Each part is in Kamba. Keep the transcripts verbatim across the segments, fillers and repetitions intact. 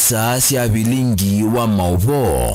Saa sya vilingi wa maũvoo.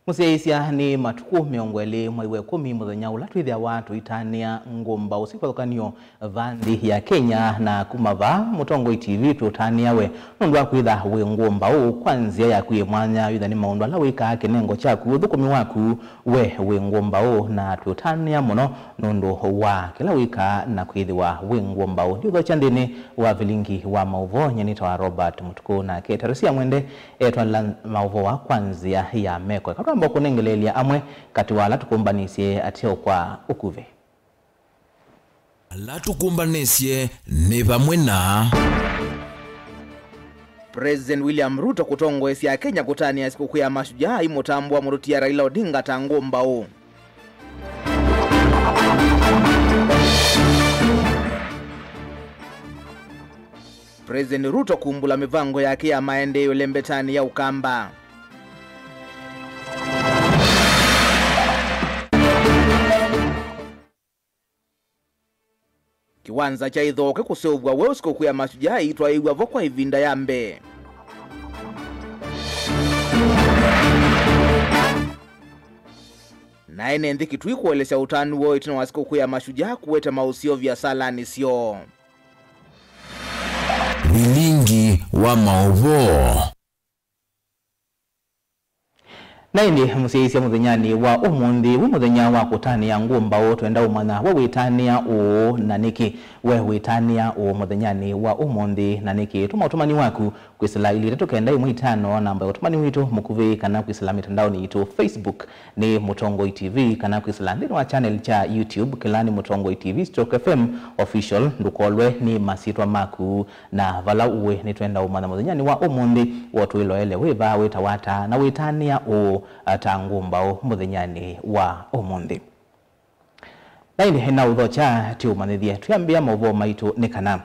Mũsyaĩĩsya, nĩ matukũ mĩongo ĩlĩ mwai wa ĩkũmi, mũthenya ũla twĩthĩawa tũitanĩa ngũmbaũ sya kĩvathũkany'o va nthĩ ya Kenya, na kuma vaa Mũtongoi T V tũtanĩa we nũndũ wa kwĩtha wĩ ngũmbaũ kwa nzĩa yaku yĩ mwanya, wĩtha nĩ maũndũ ala wĩkaa, kĩnengo kyaku, ũthũkũmi waku, we wĩ ngũmbaũ, na twĩũtanĩa mũno nũndũ wa kĩla wĩkaa na kwĩthĩwa wĩ ngũmbaũ. Ndiũthokya nthĩnĩ wa vilingi wa maũvoo, nyie nĩtawa Robert Mũtukũ, nake Teresia Mwende etwanĩla maũvoo aa kwa nzĩa ya meko. Eka twamba kũnengeleelya amwe katĩ wa ala tũkũmbanĩsye ateo kwa ũkuvĩ. Ala tũkũmbanĩsye nĩ vamwe na President William Ruto kũtongoesya Kenya kũtanĩa sikũkũ ya Mashujaa aimũtambũa mũtũtia Raila Odinga ta ngũmbaũ. President Ruto kumbũla mĩvango yake ya maendeeo ĩlembetanĩ ya Ũkamba. Kĩwanza kya Ithookwe kũseũvw'a weũ sikũkũ ya Mashujaa ĩitwaĩĩw'a vo kwa ĩvinda ya mbee. Na ene nthĩ Kitui kũelesya ũtanu woo ĩtina wa sikũkũ ya Mashujaa kũete maũseo viasalanĩ syoo. Vilingi wa maũvoo. Na ĩndĩ mũsyaĩĩsya, mũthenyanĩ wa ũmũnthĩ, wĩ mũthenya wa kũtanĩa ngũmbaũ, twenda ũmanya we wĩtanĩa ũũ na nĩkĩ? We wĩtanĩa ũũ mũthenyanĩ wa ũmũnthĩ na nĩkĩ? Tũma ũtũmani waku kwĩsĩla ilĩ itatũ kenda ĩmwe itano, namba ya ũtũmani witũ mũkuvĩ, kana kwĩsĩla mĩtandaonĩ yitũ, Facebook nĩ Mũtongoi T V, kana kwĩsĩla nthĩnĩ wa channel kya YouTube, kĩla nĩ Mũtongoi T V stroke F M Official. Ndũkolwe nĩ masyĩtwa maku. Na vala ũĩ, nĩtwenda ũmanya mũthenyanĩ wa ũmũnthĩ, woo tũĩloele wĩ vaa, wĩtawa ata, na wĩtanĩa ũũ ta ngũmbaũ mũthenyanĩ wa ũmũnthĩ. Na ĩndĩ na ũthokya tĩũmanyĩthye, twĩambĩa maũvoo maitũ nĩ kana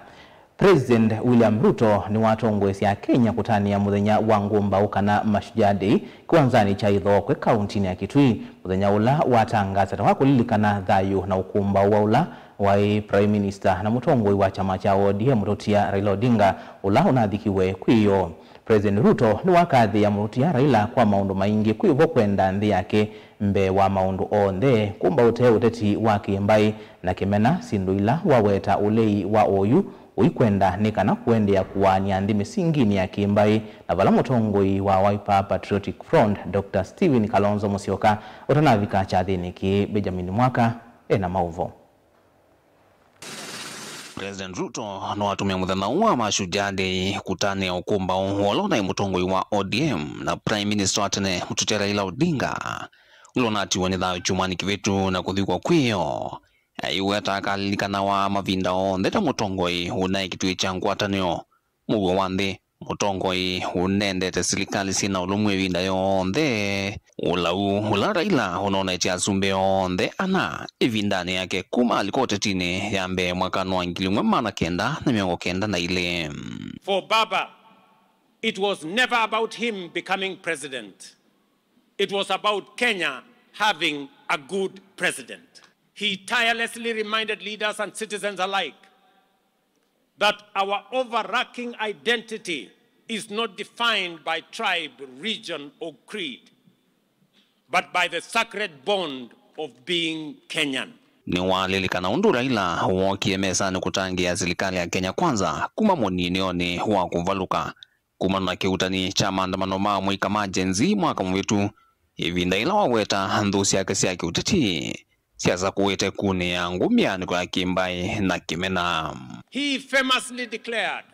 President William Ruto nĩwatongoesya Kenya kũtanĩa mũthenya wa ngũmbaũ kana Mashujaa Day kĩwanzanĩ kya Ithookwe kauntinĩ ya Kitui, mũthenya ũla watangaasa ta wa kũlilikana thayũ na ũkũmbaũ wa ũla waĩ Prime Minister na mũtongoi wa kyama kya O D M mũtũtia Raila Odinga, ũla ũnathikiwe kwĩoo. President Ruto nĩwakathĩĩa mũtũtia Raila kwa maũndũ maingĩ kwĩ vo kwenda nthĩ yake mbee wa maũndũ onthe, kũmba ũtee ũteti wa kĩmbaĩ na kĩmena, syĩndũ ila waweta ũlei wa oyu ũikwenda nĩ kana kũendeea kũaany'a nthĩ mĩsinginĩ ya kĩmbaĩ, na vala mũtongoi wa Wiper Patriotic Front, Doctor Stephen Kalonzo Musyoka, ũtanavika kyathĩnĩ kĩĩ, Benjamin Mwaka ena maũvoo. President Ruto nĩwatũmĩe mũthenya ũũ wa Mashujaa Day kũtanĩa ũkũmbaũ ũla ũnaĩ mũtongoi wa O D M na Prime Minister wa tene mũtũtia Raila Odinga, ũla ũnatiwe nĩ thayũ kyumwanĩ kĩvĩtu na kũthikwa kwĩoo. Aiweta akalilikanawa mavinda onthe ta mũtongoi ũnaĩ kĩtuĩ kya ngwatanĩo, mũuo wa nthĩ, mũtongoi ũnendete silikalĩ syĩ na ũlũmu ĩvinda yonthe. Ũlau ũla Raila ũnonetye asumbĩ onthe ana ĩvindanĩ yake kuma alika ũtetinĩ ya mbee mwakanĩ wa ngili ĩmwe maana kenda na mĩongo kenda na ilĩ. For Baba, it was never about him becoming president. It was about Kenya having a good president. He tirelessly reminded leaders and citizens alike that our overarching identity is not defined by tribe, region, or creed, but by the sacred bond of being Kenyan. Nĩwalilikana ũndũ Raila wookie mesanĩ kũtangĩĩa silikalĩ ya Kenya Kwanza kuma mũniinĩonĩ wa kũvalũka kumana na kĩuutani kya maandamano ma mũika ma Gen Z mwaka mũvĩtu, ĩvinda yĩla waweta nthũ syake sya kĩũteti syasakũĩte kunĩa ngũ mĩanĩko ya kĩmbaĩ na kĩmena. He famously declared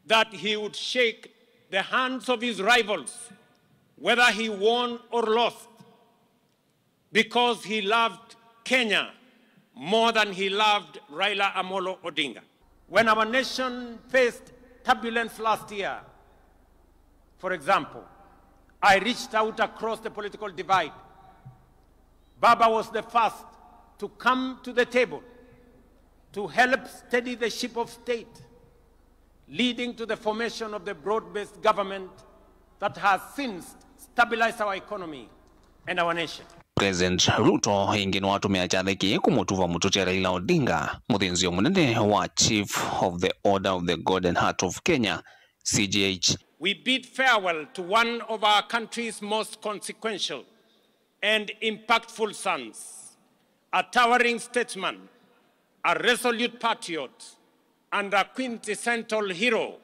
that he would shake the hands of his rivals, whether he won or lost, because he loved Kenya more than he loved Raila Amolo Odinga. When our nation faced turbulence last year, for example, I reached out across the political divide. Baba was the first to come to the table to help steady the ship of state, leading to the formation of the broad-based government that has since stabilize our economy and our nation. President Ruto ĩngĩ nĩwatũmĩa kyathĩ kĩĩ kũmũtuva mũtũtĩa Raila Odinga, mũthĩnzĩo mũnene wa Chief of the Order of the Golden Heart of Kenya, C G H. We bid farewell to one of our country's most consequential and impactful sons, a towering statesman, a resolute patriot, and a quintessential hero,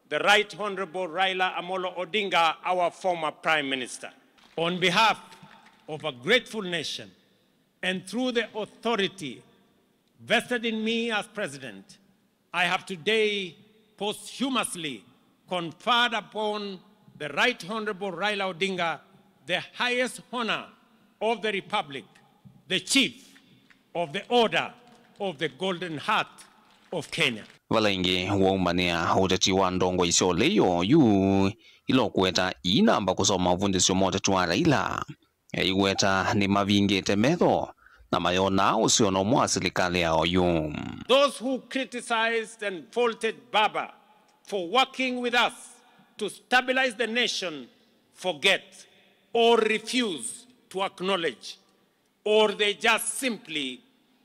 the Right Honorable Raila Amolo Odinga, our former Prime Minister. On behalf of a grateful nation and through the authority vested in me as President, I have today posthumously conferred upon the Right Honorable Raila Odinga the highest honor of the Republic, the Chief of the Order of the Golden Heart of Kenya. Vala ĩngĩ waumanĩa ũteti wa ndongoi sya ũlei oyu ila ũkweta iinamba kũsoma mavundĩsyo ma ũteti wa Raila. Aiweta nĩmavingĩte metho na mayonaa ũseo na ũmwe wa silikalĩ ya oyu. Those who criticized and faulted Baba for working with us to stabilize the nation forget or refuse to acknowledge, or they just simply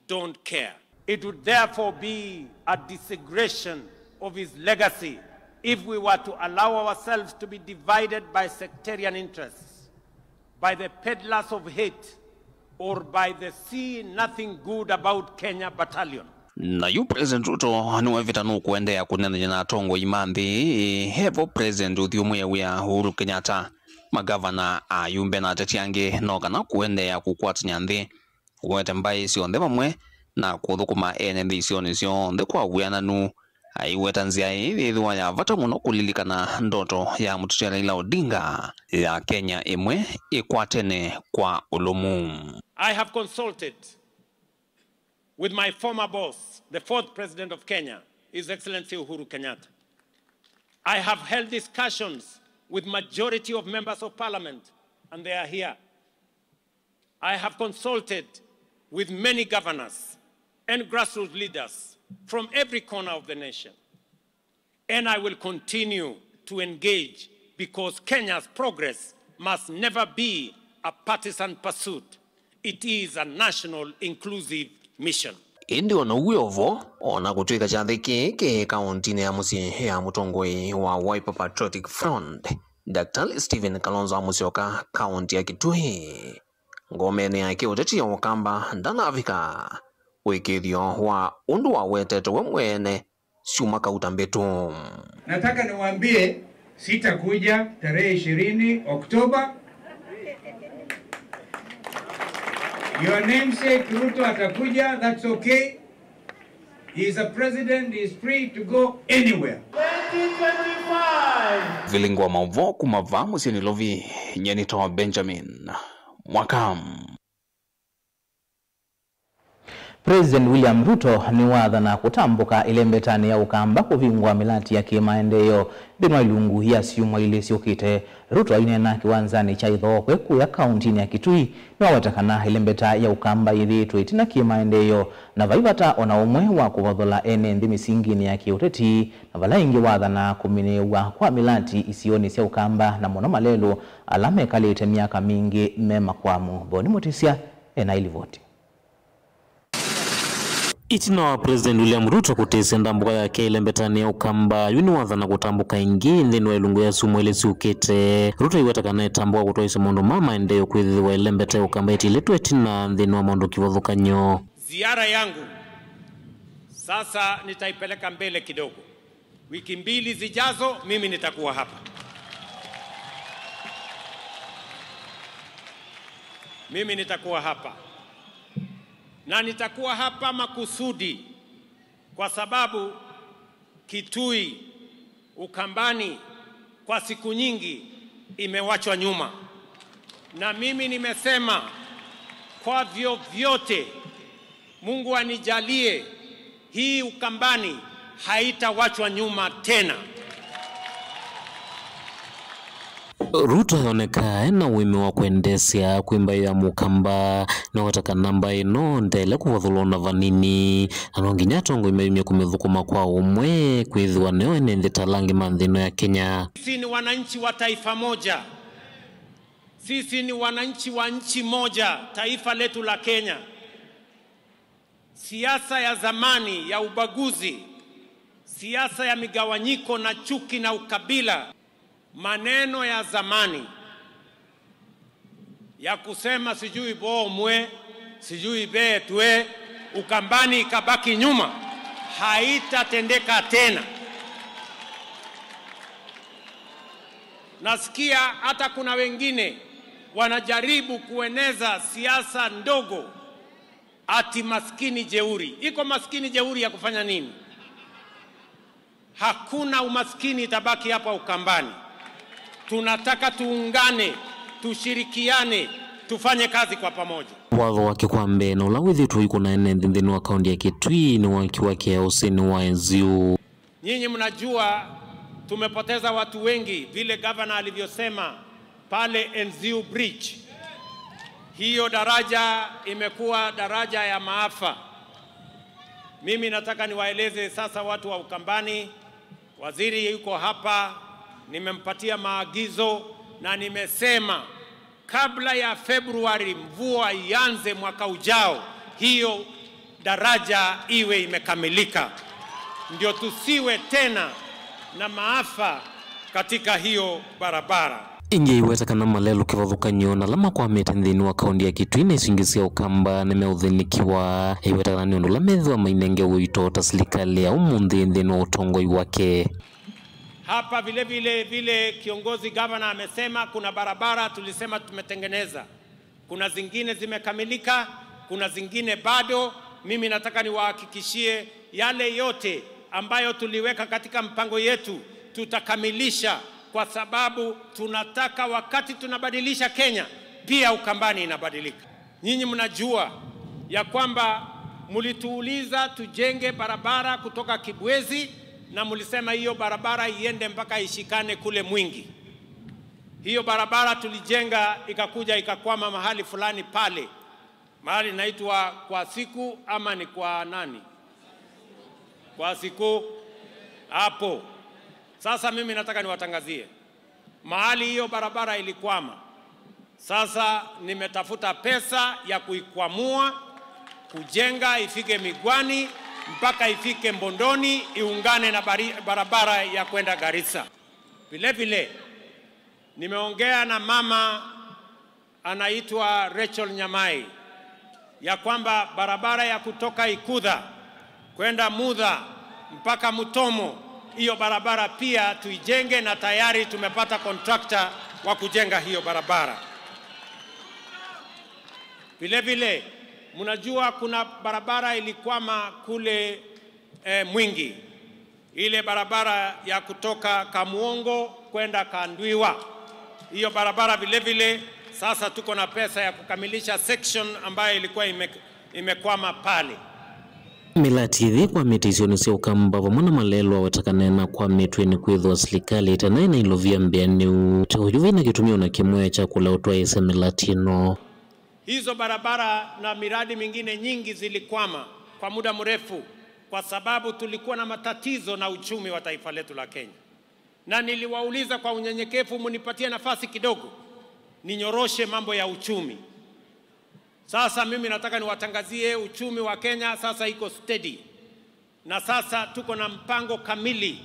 don't care. It would therefore be a desecration of his legacy if we were to allow ourselves to be divided by sectarian interests, by the peddlers of hate, or by the see nothing good about Kenya battalion. Na yu President Ruto nĩwevĩta nũkũendeea kũneenany'a na atongoi ma nthĩ. Evo President ũthyũmũĩe wĩa Uhuru Kenyatta, magavana, ayumbe na ateti angĩ no kana kũendeea kũkwatany'a nthĩ. Ũete mbaĩ syonthe vamwe na kũthũkũma ene nthĩ isionĩ syonthe kwa wĩananu. Aiweta nzĩa ĩĩ yĩthĩwa ya vata mũno kũlilikana ndoto ya mũtũtĩa Raila Odinga ya Kenya ĩmwe ĩkwatene kwa ũlũmu. I have consulted with my former boss, the fourth President of Kenya, His Excellency Uhuru Kenyatta. I have held discussions with majority of members of parliament, and they are here. I have consulted with many governors and grassroots leaders from every corner of the nation. And I will continue to engage because Kenya's progress must never be a partisan pursuit. It is a national inclusive mission. Ĩndĩ o na ũu wĩ o vo, o na kũtw'ĩka kyathĩ kĩĩ kĩ kaũntinĩ ya mũsyĩ ya mũtongoi wa Wiper Patriotic Front, Daktari Stephen Kalonzo wa Musyoka, kaũnti ya Kitui, ngomenĩ yake ũteti ya Ũkamba ndanavika wĩkĩĩthyo wa ũndũ wawetete we mwene syuma kauta mbĩtũ. Nataka niwaambie, sitakuja tarehe ishirini Oktoba. Your namesake Ruto atakuja, that's okay. He is a president, he is free to go anywhere. Twenty twenty-five. Vilingi wa maũvoo kuma vaa mũsyĩ Nairobi, nyie nĩtawa Benjamin Mwaka. President William Ruto nĩwathana kũtambũka ĩlembetanĩ ya Ũkamba kũvingũa mĩlati ya kĩmaendeeo nthĩnĩ wa ilungu ya syumwa ilĩ syũkĩte. Ruto aineena kĩwanzanĩ kya Ĩthookwe kũya kaũntinĩ ya Kitui nĩwaweta kana ĩlembeta ya Ũkamba yĩthĩĩtwe ĩtina kĩmaendeeo na vai vata o na ũmwe wa kũvothela ene nthĩ mĩsinginĩ ya kĩũteti, na vala ĩngĩ wathana kũminĩĩw'a kwa mĩlati isionĩ sya Ũkamba na mũno malelũ ala mekalĩte myaka mingĩ me makwamu. Thoni Mũtĩsya ena ilivoti. Ĩtina wa President William Ruto kũtĩsya ndambũka yake ĩlembetanĩ ya Ũkamba, yu nĩwathana kũtambũka ĩngĩ nthĩnĩ wa ilungu ya syumwa ilĩ syũkĩte. Ruto aiweta kana etambũka kũtwaĩsya maũndũ ma maendeeo kwĩthĩwa ĩlembeta ya Ũkamba ĩtilĩtwe ĩtina nthĩnĩ wa maũndũ kĩvathũkany'o. Ziara yangu sasa nitaipeleka mbele kidogo. Wiki mbili zijazo mimi nitakuwa hapa. Mimi nitakuwa hapa. Na nitakuwa hapa makusudi kwa sababu Kitui, Ukambani kwa siku nyingi imewachwa nyuma. Na mimi nimesema kwa vyovyote Mungu anijalie hii Ukambani haitawachwa nyuma tena. Ruto ayoneka ena ũĩmĩ wa kwendeesya kwĩ mbaĩ ya Mũkamba. Nĩwaweta kana mbaĩ ĩno ndyaĩle kũvothulwa na vanini, na no nginya atongoi mayumye kũmĩthũkũma kwa ũmwe kwĩthĩwa nĩyo ene nthĩ ta ala angĩ ma nthĩ ĩno ya Kenya. Sisi ni wananchi wa taifa moja. Sisi ni wananchi wa nchi moja, taifa letu la Kenya. Siasa ya zamani ya ubaguzi, siasa ya migawanyiko na chuki na ukabila, maneno ya zamani ya kusema sijui bomwe, sijui betwe, Ukambani ikabaki nyuma, haitatendeka tena. Nasikia hata kuna wengine wanajaribu kueneza siasa ndogo, ati maskini jeuri. Iko maskini jeuri ya kufanya nini? Hakuna umaskini itabaki hapa Ukambani. Tunataka tuungane, tushirikiane, tufanye kazi kwa pamoja. Watho wake kwa mbee na ũla wĩthĩtwe ũikũna ene nthĩ nthĩnĩ wa kaunti ya Kitui nĩ waki wa kĩao ũsĩnĩ wa Enziu. Nyinyi mnajua tumepoteza watu wengi, vile gavana alivyosema pale Enziu Bridge. Hiyo daraja imekuwa daraja ya maafa. Mimi nataka niwaeleze sasa watu wa Ukambani, waziri yuko hapa, nimempatia maagizo na nimesema kabla ya Februari mvua ianze mwaka ujao, hiyo daraja iwe imekamilika, ndio tusiwe tena na maafa katika hiyo barabara. Ĩngĩ aiweta kana malelũ kĩvathũkany'o na ala makwamĩte nthĩnĩ wa kaunti ya Kitui na isio ingĩ sya Ũkamba nĩmeũthĩnĩkĩwa. Aiweta kana nĩ ũndũ ũla methĩwa mainengewe ũito ta silikalĩ ya ũmũnthĩ nthĩnĩ wa ũtongoi wake. Hapa vile vile, vile kiongozi gavana amesema, kuna barabara tulisema tumetengeneza. Kuna zingine zimekamilika, kuna zingine bado. Mimi nataka niwahakikishie yale yote ambayo tuliweka katika mpango yetu tutakamilisha, kwa sababu tunataka wakati tunabadilisha Kenya, pia Ukambani inabadilika. Nyinyi mnajua ya kwamba mlituuliza tujenge barabara kutoka Kibwezi na mlisema hiyo barabara iende mpaka ishikane kule Mwingi. Hiyo barabara tulijenga ikakuja ikakwama mahali fulani pale. Mahali inaitwa Kwa Siku ama ni kwa nani? Kwa Siku hapo. Sasa mimi nataka niwatangazie. Mahali hiyo barabara ilikwama, sasa nimetafuta pesa ya kuikwamua, kujenga ifike Migwani mpaka ifike Mbondoni, iungane na bari-, barabara ya kwenda Garissa. Vile vile, nimeongea na mama anaitwa Rachel Nyamai ya kwamba barabara ya kutoka Ikudha kwenda Mudha mpaka Mutomo, hiyo barabara pia tuijenge, na tayari tumepata contractor wa kujenga hiyo barabara. Vile vile, mnajua kuna barabara ilikwama kule, eh, Mwingi. Ile barabara ya kutoka Kamuongo kwenda Kandwiwa. Hiyo barabara vile vile, sasa tuko na pesa ya kukamilisha section ambayo ilikuwa ime-, imekwama pale. Mĩlati ĩthĩ kwamĩte isionĩ sya Ũkamba vamwe na malelũ aweta kana nĩkwamĩtw'e nĩ kwĩthĩwa silikalĩ ĩtanaĩ na ilovia mbĩanĩu. Te ũyu vaina kĩtumi ona kĩmwe kya kũla ũtwaĩĩsya mĩlati ĩno. Hizo barabara na miradi mingine nyingi zilikwama kwa muda mrefu kwa sababu tulikuwa na matatizo na uchumi wa taifa letu la Kenya. Na niliwauliza kwa unyenyekevu, munipatie nafasi kidogo, ninyoroshe mambo ya uchumi. Sasa mimi nataka niwatangazie uchumi wa Kenya sasa iko steady. Na sasa tuko na mpango kamili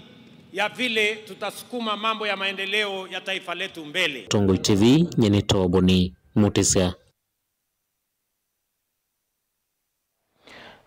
ya vile tutasukuma mambo ya maendeleo ya taifa letu mbele. Tongoi T V, nyie nĩ Toboni Mutisya.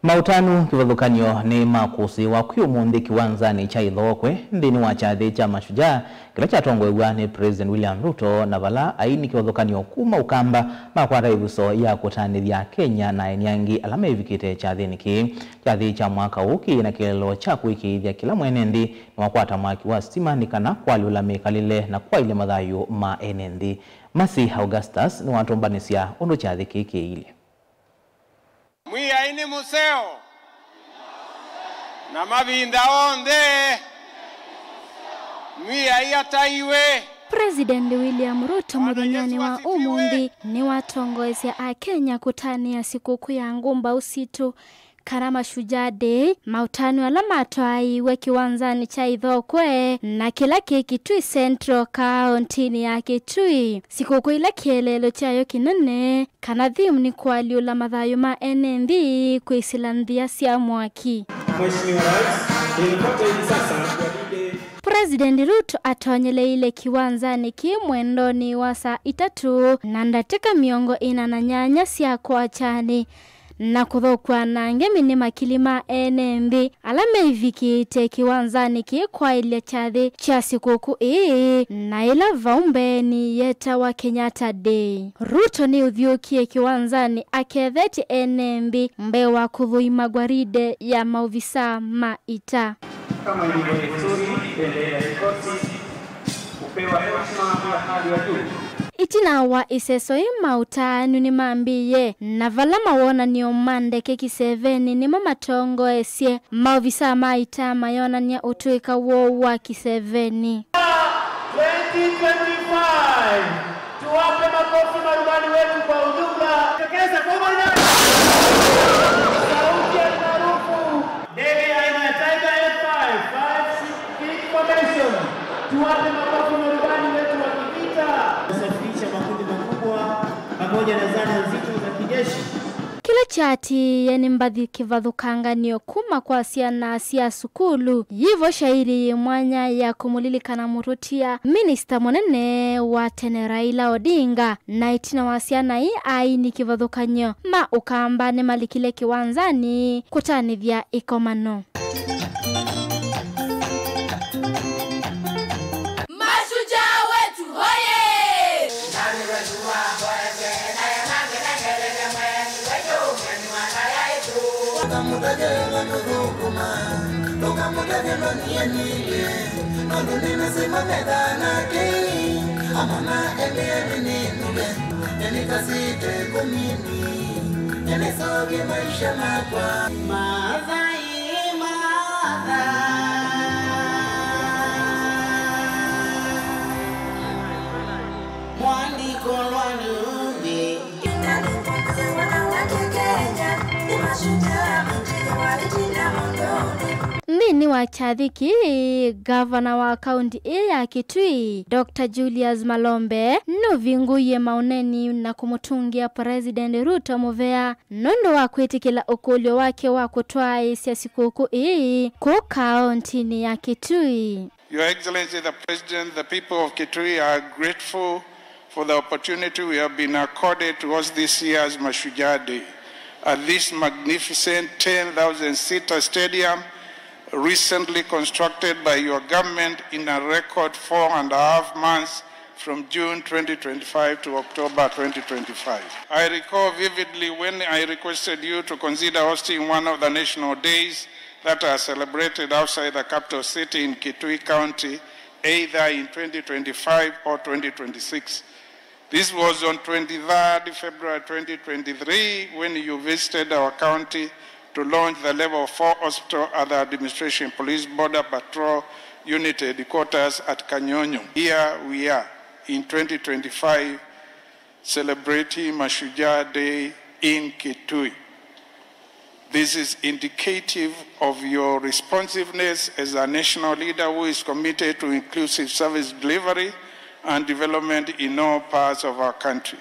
Maũtanu kĩvathũkany'o nĩ ma kũsĩĩwa kwĩ ũmũnthĩ kĩwanzanĩ kya Ĩthookwe nthĩnĩ wa kyathĩ kya Mashujaa kĩla kyatongoew'a nĩ President William Ruto, na vala aini kĩvathũkany'o kuma Ũkamba makwata ĩvuso ya kũtanĩthya Akenya na aeni angĩ ala mevikĩte kyathĩnĩ kĩĩ. Kyathĩ kya mwaka ũũ kĩĩ na kĩeleelo kya kũĩkĩĩthya kĩla mwene nthĩ nĩwakwata mwaki wa sitima nĩ kana kũalyũla mĩkalĩle na kwaĩlya mathayũ ma ene nthĩ. Mercy Augustus nĩwatũmbanĩsya ũndũ kyathĩ kĩĩ kĩilye. Mwĩai nĩ mũseo, na mavinda onthe Mwĩai ataiwe. President William Ruto mũthenyanĩ wa ũmũnthĩ nĩwatongoesya Akenya kũtanĩa sikũkũ ya ngũmbaũ sitũ kana Mashujaa Day, maũtanu ala matwaaiwe kĩwanzanĩ kya Ithokwe na kĩla kĩ Kitui Central, kaũntĩnĩ ya Kitui. Sikũkũ ila kĩeleelo kyayo kĩnene kana theme nĩ kũalyũla mathayũ ma ene nthĩ kwĩsĩla nthĩa sya mwaki. Mheshimiwa Rais, ninapata hivi sasa gwaride. President Ruto atonyeleile kĩwanzanĩ kĩĩ mwendonĩ wa saa itatũ na ndatĩka mĩongo ĩna na nyanya sya kwakyanĩ, na kũthokwa na ngemi nĩ makili ma ene nthĩ ala meivikĩte kĩwanzanĩ kĩĩ kwaĩlya kyathĩ kya sikũkũ ĩĩ, na ĩla vau mbeenĩ yetawa Kenyatta Day. Ruto nĩũthyũũkie kĩwanzanĩ akethetye ene nthĩ mbee wa kũthũima gwaride ya maovisaa ma ita. Kama ilivyo desturi, bendera ya kikosi hupewa heshima ya hali ya juu. Ĩtina wa ĩseso ĩĩ, maũtaanu nĩmambĩĩe, na vala mawonany'o ma ndeke kĩsevenĩ nĩmo matongoesye, maovisaa ma ita mayonany'a ũtũĩka woo wa kĩsevenĩ. Twenty twenty-five. Tuwape makofi marubani wetu kwa ujumla. Tokeza kwa umoja. Sauti ya maarufu. Ndege ya aina ya Tiger F five, five seat formation. Tuwape makofi marubani wetu wa kivita. Kusafirisha makundi makubwa pamoja na zana nzito za kijeshi. Kĩla kyaatĩĩe nĩ mbathi kĩvathũkangan'yo kuma kwa syana sya sukulu. Yĩvo shairi yĩ mwanya ya kũmũlilikana mũtũtia minista mũnene wa tene Raila Odinga, na ĩtina wa syana ii aini kĩvathũkan'yo ma Ũkamba nĩmalikile kĩwanzanĩ kũtanĩthya ĩkomano. Mashujaa wetu hoye! Ndũkamũtavye ũla nũthũkũma, ndũkamũtavye ndwanianĩlye, nũndũ nĩnasema methaa nake, amana ene nĩnĩnũle, nĩnĩkasĩte kũmini, nĩnĩseũvye maisha makwa. Maathai, maatha. Mwandĩko lwa nũmĩ. Nthĩnĩ wa kyathĩ kĩĩ, ngavana wa kaũntĩ ĩĩ ya Kitui, Doctor Julius Malombe, nũvingũie maũneni na kũmũtũngĩa President Ruto mũvea nũndũ wa kwĩtĩkĩla ũkũlyo wake wa kũtwaĩĩsya sikũkũ ĩĩ kũũ kaũntĩnĩ ya Kitui. Your Excellency, the President, the people of Kitui are grateful for the opportunity we have been accorded to host this year's Mashujaa Day at this magnificent ten thousand seater stadium recently constructed by your government in a record four and a half months from June twenty twenty-five to October twenty twenty-five. I recall vividly when I requested you to consider hosting one of the national days that are celebrated outside the capital city in Kitui County, either in twenty twenty-five or twenty twenty-six. This was on twenty-third February twenty twenty-three when you visited our county to launch the Level four Hospital at the Administration Police Border Patrol Unit Headquarters at Kanyonyo. Here we are in twenty twenty-five celebrating Mashujaa Day in Kitui. This is indicative of your responsiveness as a national leader who is committed to inclusive service delivery and development in all parts of our country.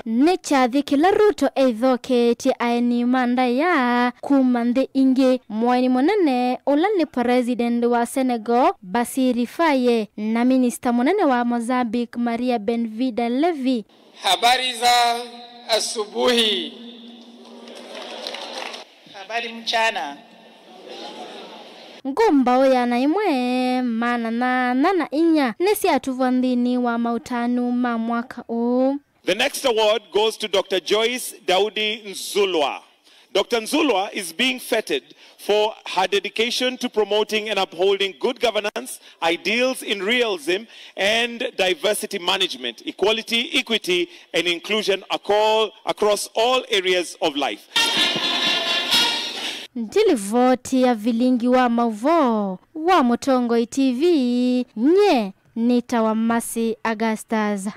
Nĩ kyathĩ kĩla Ruto eithokeetye aeni ma ndaĩa kuma nthĩ ingĩ. Mũeni mũnene ũla nĩ President wa Senegal, Bassirou Faye, na Minista mũnene wa Mozambique, Maria Benvida Levi. Habari za asubuhi. Habari mchana. Ngũmbaũ ĩana ĩmwe, maana nyanya na inya nĩsyatuvwa nthĩnĩ wa maũtanu ma mwaka ũũ. The next award goes to Doctor Joyce Daudi Nzulwa. Doctor Nzulwa is being feted for her dedication to promoting and upholding good governance, ideals in realism, and diversity management, equality, equity, and inclusion aco-, across all areas of life. Ndilivoti ya vilingi wa mauvoo wa Mũtongoi T V, nye nĩtawa Mercy Augustus.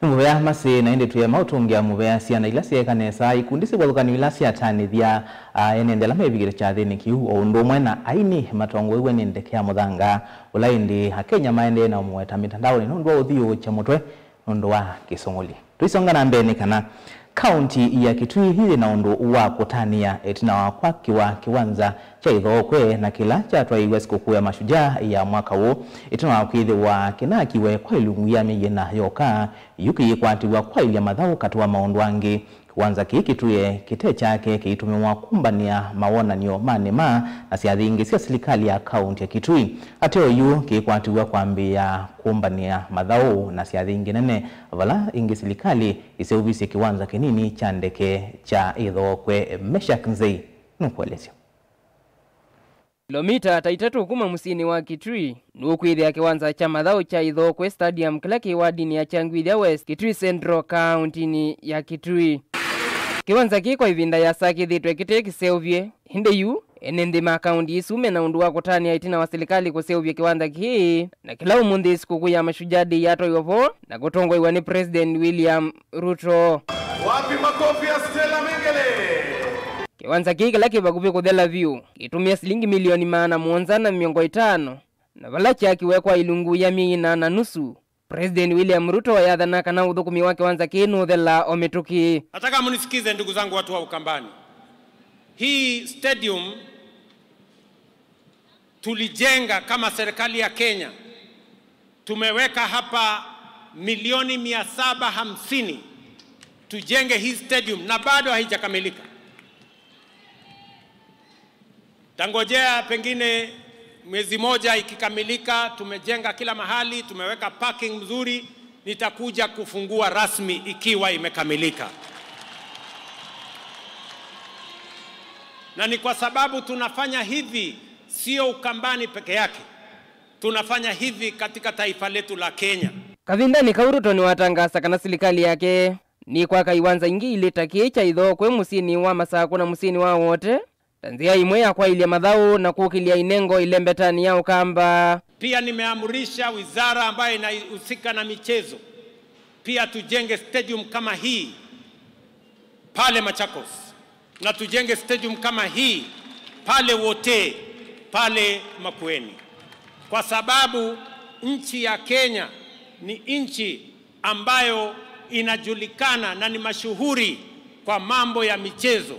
Nĩ mũvea masĩ, na ĩndĩ twĩema ũtũngĩa mũvea syana ila syeeka nesa, ikundi syĩvathũkany'o ila syatanĩthya, a, ene nthĩ ala mevikĩte kyathĩnĩ kĩu, o ũndũ ũmwe na aini matongoew'e nĩ ndeke ya mũthanga, ũla ĩndĩ Akenya maendee na ũmũweta mĩtandaonĩ nũndũ wa ũthiũũkya mũtwe nũndũ wa kĩsũngũli. Tũisonga na mbee nĩ kana kaunti ya Kitui yĩ na ũndũ wa kũtanĩa ĩtina wa kwakĩwa kĩwanza kya Ithookwe na kĩla kyatwaiwe sikũkũ ya Mashujaa ya mwaka ũũ, ĩtina wa kwĩthĩwa kĩnakiwe kwa ilungu ya myei ĩna yoka, yu kĩyĩkwatĩw'a kwaĩlya mathaũ katĩ wa maũndũ angĩ. Kĩwanza kĩĩ kĩtwĩe kĩte kyake kĩitũmĩwa kũmbanĩa mawonany'o ma nĩma na syathi ingĩ sya silikalĩ ya kaunti ya Kitui. Ateo yu kĩikwatĩw'a kwambĩĩa kũmbanĩa mathaũ na syathi ingĩ nene, vala ĩngĩ silikalĩ ĩseũvisye kĩwanza kĩnini kya ndeke kya Ithookwe. Meshack Nzei nũkũelesya. Kilomita ta itatũ kuma mũsyĩnĩ wa Kitui, nũkwĩthĩa kĩwanza kya mathaũ kya Ithookwe Stadium kĩla kĩ wadinĩ ya Kyangwithya West, Kitui Central, kauntinĩ ya Kitui. Kĩwanza kĩĩ kwa ĩvinda yasa kĩthĩtwe kĩte kĩseũvye, ĩndĩ yu ene nthĩ ma kaunti ĩsu mena ũndũ wa kũtanĩa ĩtina wa silikalĩ kũseũvya kĩwanza kĩĩ, na kĩla ũmũnthĩ sikũkũ ya Mashujaa Day yatwaiwe vo na kũtongoew'a nĩ President William Ruto. Wapi makofi ya Stella Mengele? Kĩwanza kĩĩ kĩla kĩ vakuvĩ kũthela vyũ kĩtũmĩa silingi milioni maana mũonza na mĩongo ĩtano, na vala kyakiwe kwa ilungu ya myei ĩna na nusu, President William Ruto ayathana kana ũthũkũmi wa kĩwanza kĩĩ nũthelaa o mĩtũkĩ. Nataka mnisikize, ndugu zangu, watu wa Ukambani. Hii stadium tulijenga kama serikali ya Kenya, tumeweka hapa milioni mia saba hamsini tujenge hii stadium, na bado haijakamilika. Tangojea pengine mwezi moja ikikamilika, tumejenga kila mahali, tumeweka parking mzuri, nitakuja kufungua rasmi ikiwa imekamilika. Na ni kwa sababu tunafanya hivi, sio Ukambani peke yake. Tunafanya hivi katika taifa letu la Kenya. Kavindanĩ kau, Ruto nĩwatangaasa kana silikalĩ yake nĩkwaka iwanza ingĩ ilĩ ta kĩĩ kya Ithookwe mũsyĩnĩ wa Masakũ na mũsyĩnĩ wa Wote, ta nzĩa ĩmwe ya kwaĩlya mathaũ na kũkĩlya inengo ĩlembetanĩ ya Ũkamba. Pia nimeamrisha wizara ambayo inahusika na michezo, pia tujenge stadium kama hii pale Machakos, na tujenge stadium kama hii pale Wote, pale Makueni, kwa sababu nchi ya Kenya ni nchi ambayo inajulikana na ni mashuhuri kwa mambo ya michezo,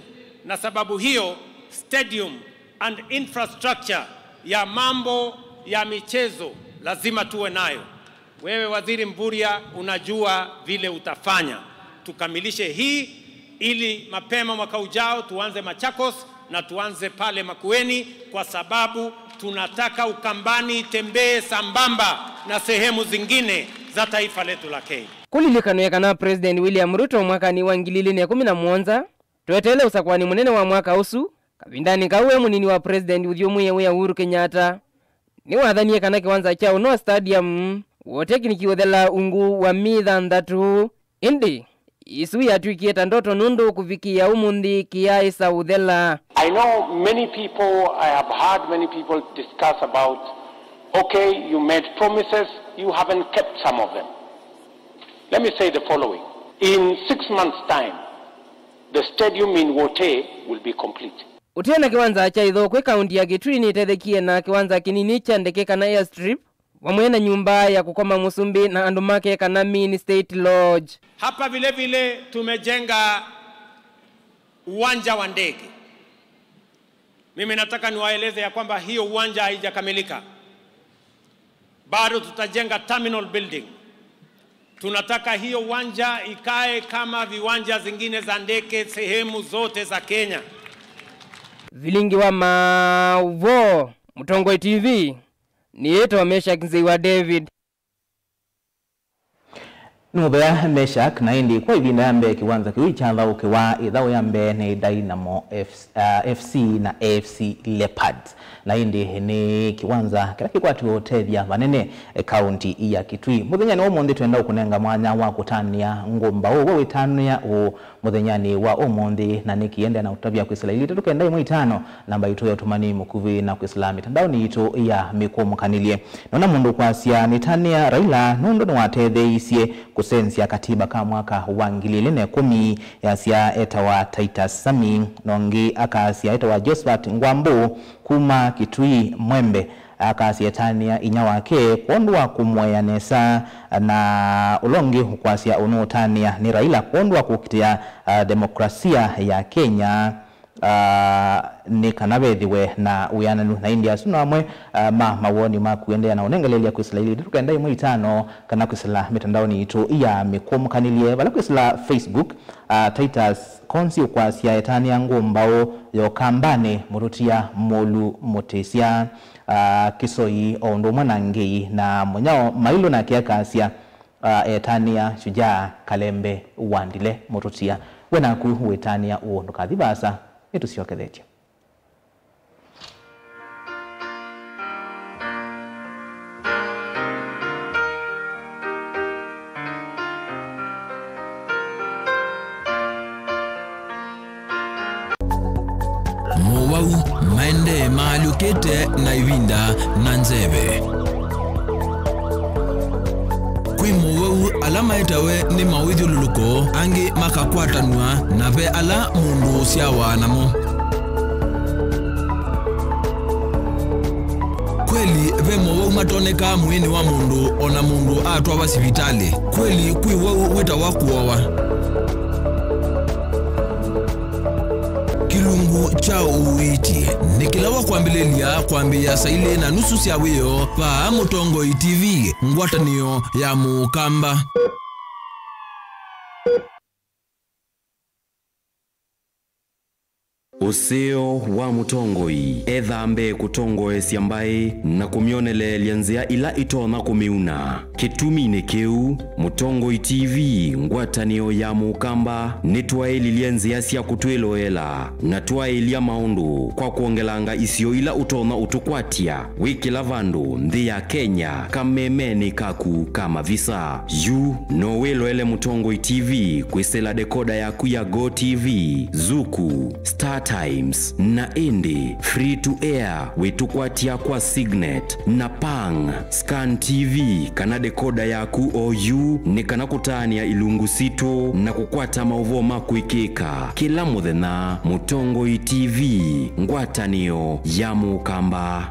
na sababu hiyo stadium and infrastructure ya mambo ya michezo lazima tuwe nayo. Wewe Waziri Mvurya, unajua vile utafanya. Tukamilishe hii ili mapema mwaka ujao tuanze Machakos na tuanze pale Makueni, kwa sababu tunataka Ukambani itembee sambamba na sehemu zingine za taifa letu la Kenya. Kũlilikanw'e kana President William Ruto mwakanĩ wa ngili ilĩ na ĩkũmi na mũonza tweteele ũsakũanĩ mũnene wa mwaka ũsu, kavindanĩ kau e mũnini wa President ũthyũmũĩe wĩa Uhuru Kenyatta, nĩwathanie kana kĩwanza kya Unoa Stadium Wote nĩkĩũthela ungu wa mĩthanthatũ. Ĩndĩ ĩsu yatw'ĩkie ta ndoto, nũndũ kũvikĩĩa ũmũnthĩ kĩyaaĩsa ũthela. I know many people, I have heard many people discuss about, okay, you made promises, you haven't kept some of them. Let me say the following. In six months' time, the stadium in Wote will be complete. Ũtee na kĩwanza kya Ithookwe, kaunti ya Kitui nĩtethekie na kĩwanza kĩnini kya ndeke kana airstrip, vamwe na nyũmba ya kũkoma mũsumbĩ na andũ make kana mini state lodge. Hapa vile vile tumejenga uwanja wa ndege. Mimi nataka niwaeleze ya kwamba hiyo uwanja haijakamilika. Bado tutajenga terminal building. Tunataka hiyo uwanja ikae kama viwanja zingine za ndege sehemu zote za Kenya. Vilingi wa Maũvoo, Mũtongoi T V, nĩĩtwa Meshack Nzei wa David. Nĩ mũvea Meshack, na ĩndĩ kwa ĩvinda ya mbee kĩwanza kĩu kyathaũkĩwa ĩthaũ ya mbee nĩ Dynamo F C, ah, F C na A F C Leopards. Na ĩndĩ nĩ kĩwanza kĩla kĩkwatĩwe ũtethya vanene, eh, kaunti ya Kitui. Mũthenyanĩ wa ũmũnthĩ twenda ũkũnenga mwanya wa kũtanĩa ngũmbaũ we wĩtanĩa ũũ mũthenyanĩ wa ũmũnthĩ, na nĩ kĩendea na ũtavya kwĩsĩla ilĩ itatũ kenda ĩmwe itano, namba itũ ya ũtũmani mũkuvĩ, na kwĩsĩla mĩtandaonĩ yitũ ya mĩkũmũkanĩlye. Nona mũndũ kwasya, nĩtanĩa Raila nũndũ nĩwatetheeisye Kũsenzya katiba ka mwaka wa ngili ilĩ na ĩkũmi, yasya etawa Titus Sami, na ũngĩ akasya etawa Josephat Ngwambu kuma Kitui Mwembe, akasya etanĩa inya wake kwondũ wa kũmũea nesa, na ũla ũngĩ ũkwasya ũnũũtanĩa nĩ Raila kwondũ wa kũkitĩa, ah, demokrasia ya Kenya, ah, nĩ kana vethĩwe na wĩananu. Na ĩndĩ asu no amwe, ah, ma mawoni maku. Endeea na ũnengelelya kwĩsĩla ilĩ itatu kenda ĩmwe itano kana kwĩsĩla mĩtandaonĩ yitũ ya mĩkũmũkanĩlye vala kwĩsĩla Facebook. Ah, Titus Konzi ũkwasya etanĩa ngũmbaũ yokambanĩ mũtũtia mũlu mũtĩsya, ah, kĩsoi o ũndũ ũmwe na ngei na mũnyao mailũ nake akasya, ah, etanĩa shujaa Kalembe Wandile mũtũtia. We naku wĩtanĩa ũũ? Ndũkathi vaasa, nĩtũsyokethetye. Mowau maendee maalyũkĩte na ĩvinda na nzeve. Kwĩ mowau ala maetawe nĩ mawĩthyũlũlũko, angĩ makakwatanw'a, na ve ala mũndũ ũsyawa namo. Kweli, ve mowau matonekaa mwĩĩnĩ wa mũndũ o na mũndũ atwawa sivitalĩ. Kweli, kwĩ wau wĩtawa kũowa. Kĩlungu kya ũiiti nĩ kĩla wa kwambĩlĩlya kwambĩĩa saa ilĩ na nusu sya wĩoo vaa Mũtongoi T V, ngwatanĩo ya Mũkamba. Ũseo wa mũtongoi ethaa mbee kũtongoesya mbaĩ na kũmyoneleelya nzĩa ila itonya kũmĩuna. Kĩtuminĩ kĩu, Mũtongoi T V, ngwatanĩo ya Mũkamba, nĩtwaĩlilye nzĩa sya kũtwĩloela na twaĩlya maũndũ kwa kwongelanga isio ila ũtonya ũtũkwatya wĩ kĩla vandũ nthĩ ya Kenya kamemenĩ kaku ka mavisa. Yu no wĩloele Mũtongoi T V kwĩsĩla dekoda yaku ya Go T V, Zuku, Star Times, na ĩndĩ free to air wĩtũkwatya kwa Signet na Pang. Scan T V kana dekoda yaku o yu nĩ kana kũtaanĩa ilungu sitũ na kũkwata maũvoo ma kwĩkĩka kĩla mũthenya. Mũtongoi T V, ngwatanĩo ya Mũkamba.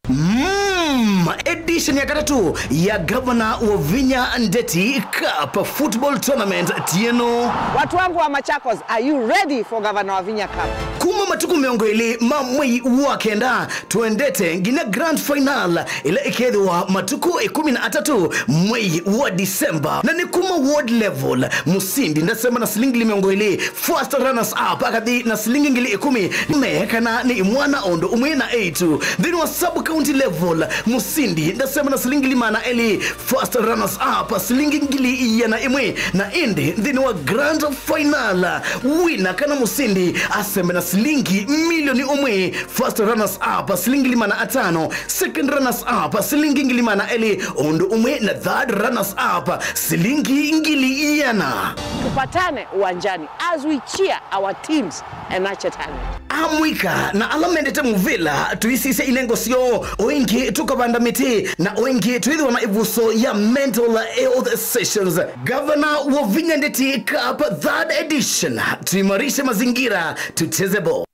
Mm, edition ya katatũ ya Gavana Wavinya Ndeti Cup Football Tournament tieno. Watu wangu wa Machakos, are you ready for Gavana Wavinya Cup? Kuma matukũ mĩongo ĩlĩ ma mwei wa kenda, tũendete nginya grand final ĩla ĩkethĩwa matukũ ĩkũmi na atatũ mwei wa December. Na nĩ kuma ward level, mũsindi ndasema na silingi ngili mĩongo ĩlĩ, first runners up akathi na silingi ngili ĩkũmi, me kana nĩ imwana ũndũ ũmwe na eitu. Nthĩnĩ wa sub county level, mũsindi ndasema na silingi ngili maana elĩ, first runners up silingi ngili iana ĩmwe, na ĩndĩ nthĩnĩ wa grand final, wina kana mũsindi asembe na silingi milioni ũmwe, first runners up silingi ngili maana atano, second runners up silingi ngili maana elĩ, ũndũ ũmwe na third runners up silingi ngili iana. Tupatane uwanjani as we cheer our teams and nurture talent. Amũika na ala mendete mũvĩla, tũisisya inengo syoo, o ĩngĩ tũkavanda mĩtĩ, na o ĩngĩ twĩthĩwa na ĩvuso ya mental health sessions. Gavana Wavinya Ndeti Cup third edition, tuimarishe mazingira, tucheze ball.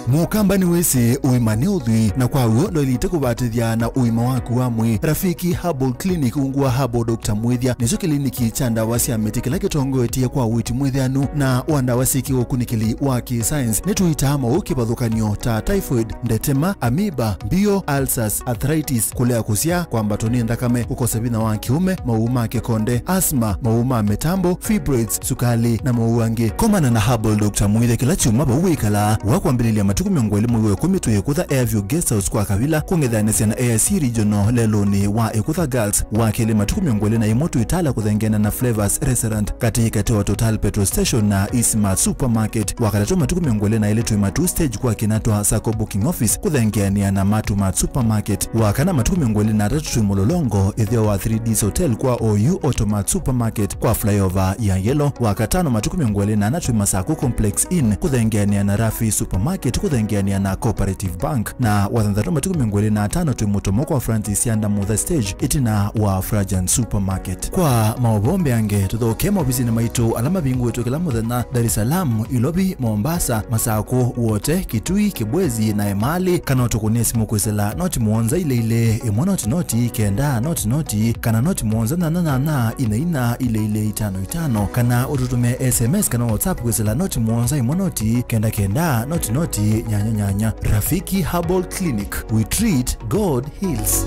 Mũkamba nĩwĩsĩ ũima nĩ ũthwii, na kwa w'o ndwaĩlĩte kũvatĩthya na ũima waku wa mwĩĩ. Rafiki Herbal Clinic ungu wa Herbal Doctor Mwĩthya nĩkyo kĩliniki kya ndawa sya mĩtĩ kĩla kĩtongoetye kwa ũiiti mwĩthĩanu na wa ndawa syĩ kĩũkunĩkĩli wa kĩ-science. Nĩtũitaa maũũ kĩvathũkany'o ta typhoid, ndetema, amoeba, mbio, ulcers, arthritis, kũlea kũsyaa, kwambatwa nĩ nthakame, kũkosa vinya wa kĩũme, maũũ ma kĩkonde, asthma, maũũ ma mĩtambo, fibroids, sukali, na maũũ angĩ. Komana na Herbal Doctor Mwĩthya kĩla kyumwa vau wĩkalaa. Wa kwambĩlĩlya matukũ mĩongo ĩlĩ mwei wa ĩkũmi twĩ Ĩkũtha Airview Guest House kwa Kavila, kũng'ethanĩsya na A I C Regional lelũnĩ wa Ĩkũtha Girls. Wa kelĩ matukũ mĩongo ĩlĩ na ĩmwe twĩ Tala kũthengeana na Flavors Restaurant, katĩ katĩ wa Total Petrol Station na Eastmart Supermarket. Wa katatũ matukũ mĩongo ĩlĩ na elĩ twĩ Matuu Stage kwa Kinatwa Sacco Booking Office kũthengeanĩa na Matumart Supermarket. Wa kana matukũ mĩongo ĩlĩ na atatũ twĩ Mũlolongo, ĩtheo wa three Ds Hotel kwa O U Automart Supermarket kwa flyover ya Yellow. Wa katano matukũ mĩongo ĩlĩ na ana twĩ Masaku Complex Inn kũthengeanĩa na Rafi Supermarket Thengeania na Cooperative Bank, na wathanthatũ matukũ mĩongo ĩlĩ na atano twĩ mũtomo kwa Francis Yanda Mutha Stage, ĩtina wa Frajan Supermarket. Kwa maũvoo mbeange, tũthokee maovisinĩ maitũ ala mavingũĩtwe kĩla mũthenya, Dar es Salaam, Ilovi, Mombasa, Masakũ, Wote, Kitui, Kibwezi na Emali, kana ũtũkũnĩe simũ kwĩsĩla noti mũonza ilĩ ilĩ, ĩmwe noti noti, kenda noti noti, kana noti mũonza nyanya nyanya, ina ina, ilĩ ilĩ, itano itano, kana ũtũtũmĩe S M S kana WhatsApp kwĩsĩla noti mũonza ĩmwe noti, kenda kenda, noti noti, nyanya nyanya. Rafiki Herbal Clinic, we treat, God heals.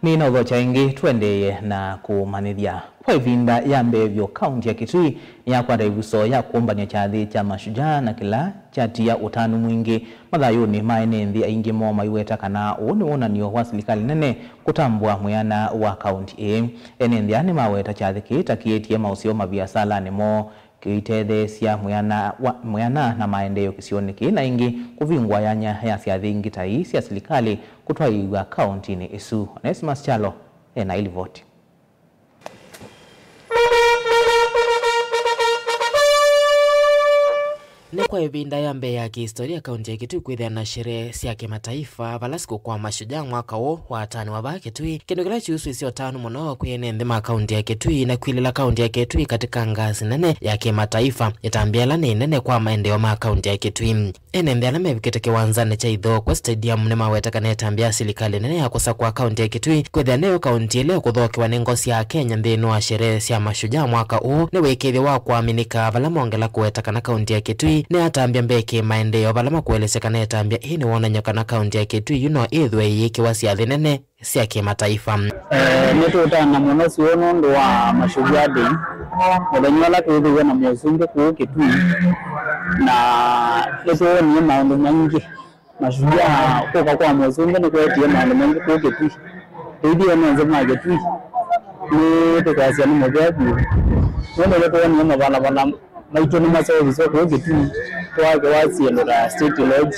Nĩnaũthokya ĩngĩ, tũendeeye na kũmanyĩthya. Kwa ĩvinda ya mbee vyũ, kaunti ya Kitui nĩyakwata ĩvuso ya kũmbany'a kyathĩ kya Mashujaa, na kĩla kyatia ũtanu mwingĩ mathayũnĩ ma ene nthĩ aingĩ moo maiweta kana ũũ nĩ wonany'o wa silikalĩ nene kũtambũa mwĩana wa kaunti ĩĩ. Ene nthĩ aa nĩmaweta kyathĩ kĩĩ ta kĩetie maũseo maviasalanĩ moo, kĩitetheesya mwĩana wa, mwĩana na maendeeo kĩsionĩ kĩĩ, na ĩngĩ kũvingũa yanya ya syathĩ ingĩ ta ii sya silikalĩ kũtwaĩĩw'a kauntinĩ ĩsu. Onesimus Kyalo e na ĩlivoti. Nĩ kwa ĩvinda ya mbee ya kĩhistoria kaunti ya Kitui kwĩthĩa na sherehe sya kĩmataifa, vala sikũkũ wa Mashujaa mwaka ũũ watanĩwa vaa Kitui, kĩndũ kĩla kyusũisye ũtanu mũno kwĩ ene nthĩ ma kaunti ya Kitui na kwilĩla kaunti ya Kitui katika ngazi nene ya kĩmataifa. Ĩtambya ĩla nĩ nene kwa maendeeo ma kaunti ya Kitui. Ene nthĩ ala mevikĩte kĩwanzanĩ kya Ithokwe Stadium nĩmaweta kana ĩtambya ya silikalĩ nene ya kũsakũa kaunti ya Kitui kwĩthĩa nĩyo kaunti ĩla ĩkũthokewa nĩ ngo sya Akenya nthĩnĩ wa sherehe sya Mashujaa mwaka ũũ nĩ wĩkĩĩthyo wa kũaminĩka, vala mongela kũweta kana kaunti ya Kitui nĩyatambya mbee kĩ maendeeo, vala makũelesya kana ĩtambya ĩĩ nĩ wonany'o kana kaunti ya Kitui yu no ĩthwe ĩyĩkĩwa syathĩ nene sya kĩmataifa. Eh, nĩtũũtana mũno syũa nũndũ wa Mashujaa Day, mũthenya ũla twĩthĩiwe na mũsumbĩ kũu Kitui, na nĩtwoonie maũndũ maingĩ. Mashujaa kũka kwa mũsumbĩ nĩkwetie maũndũ maingĩ kũu Kitui. Tũithiĩ ene nthĩ ma Kitui, nĩtũkwasya nĩ mũvea vyũ, nũndũ nĩtwoonie mavalvala maitũ nĩmaseũvisye kũu Kitui, twakewa syĩndũ ta State Lodge,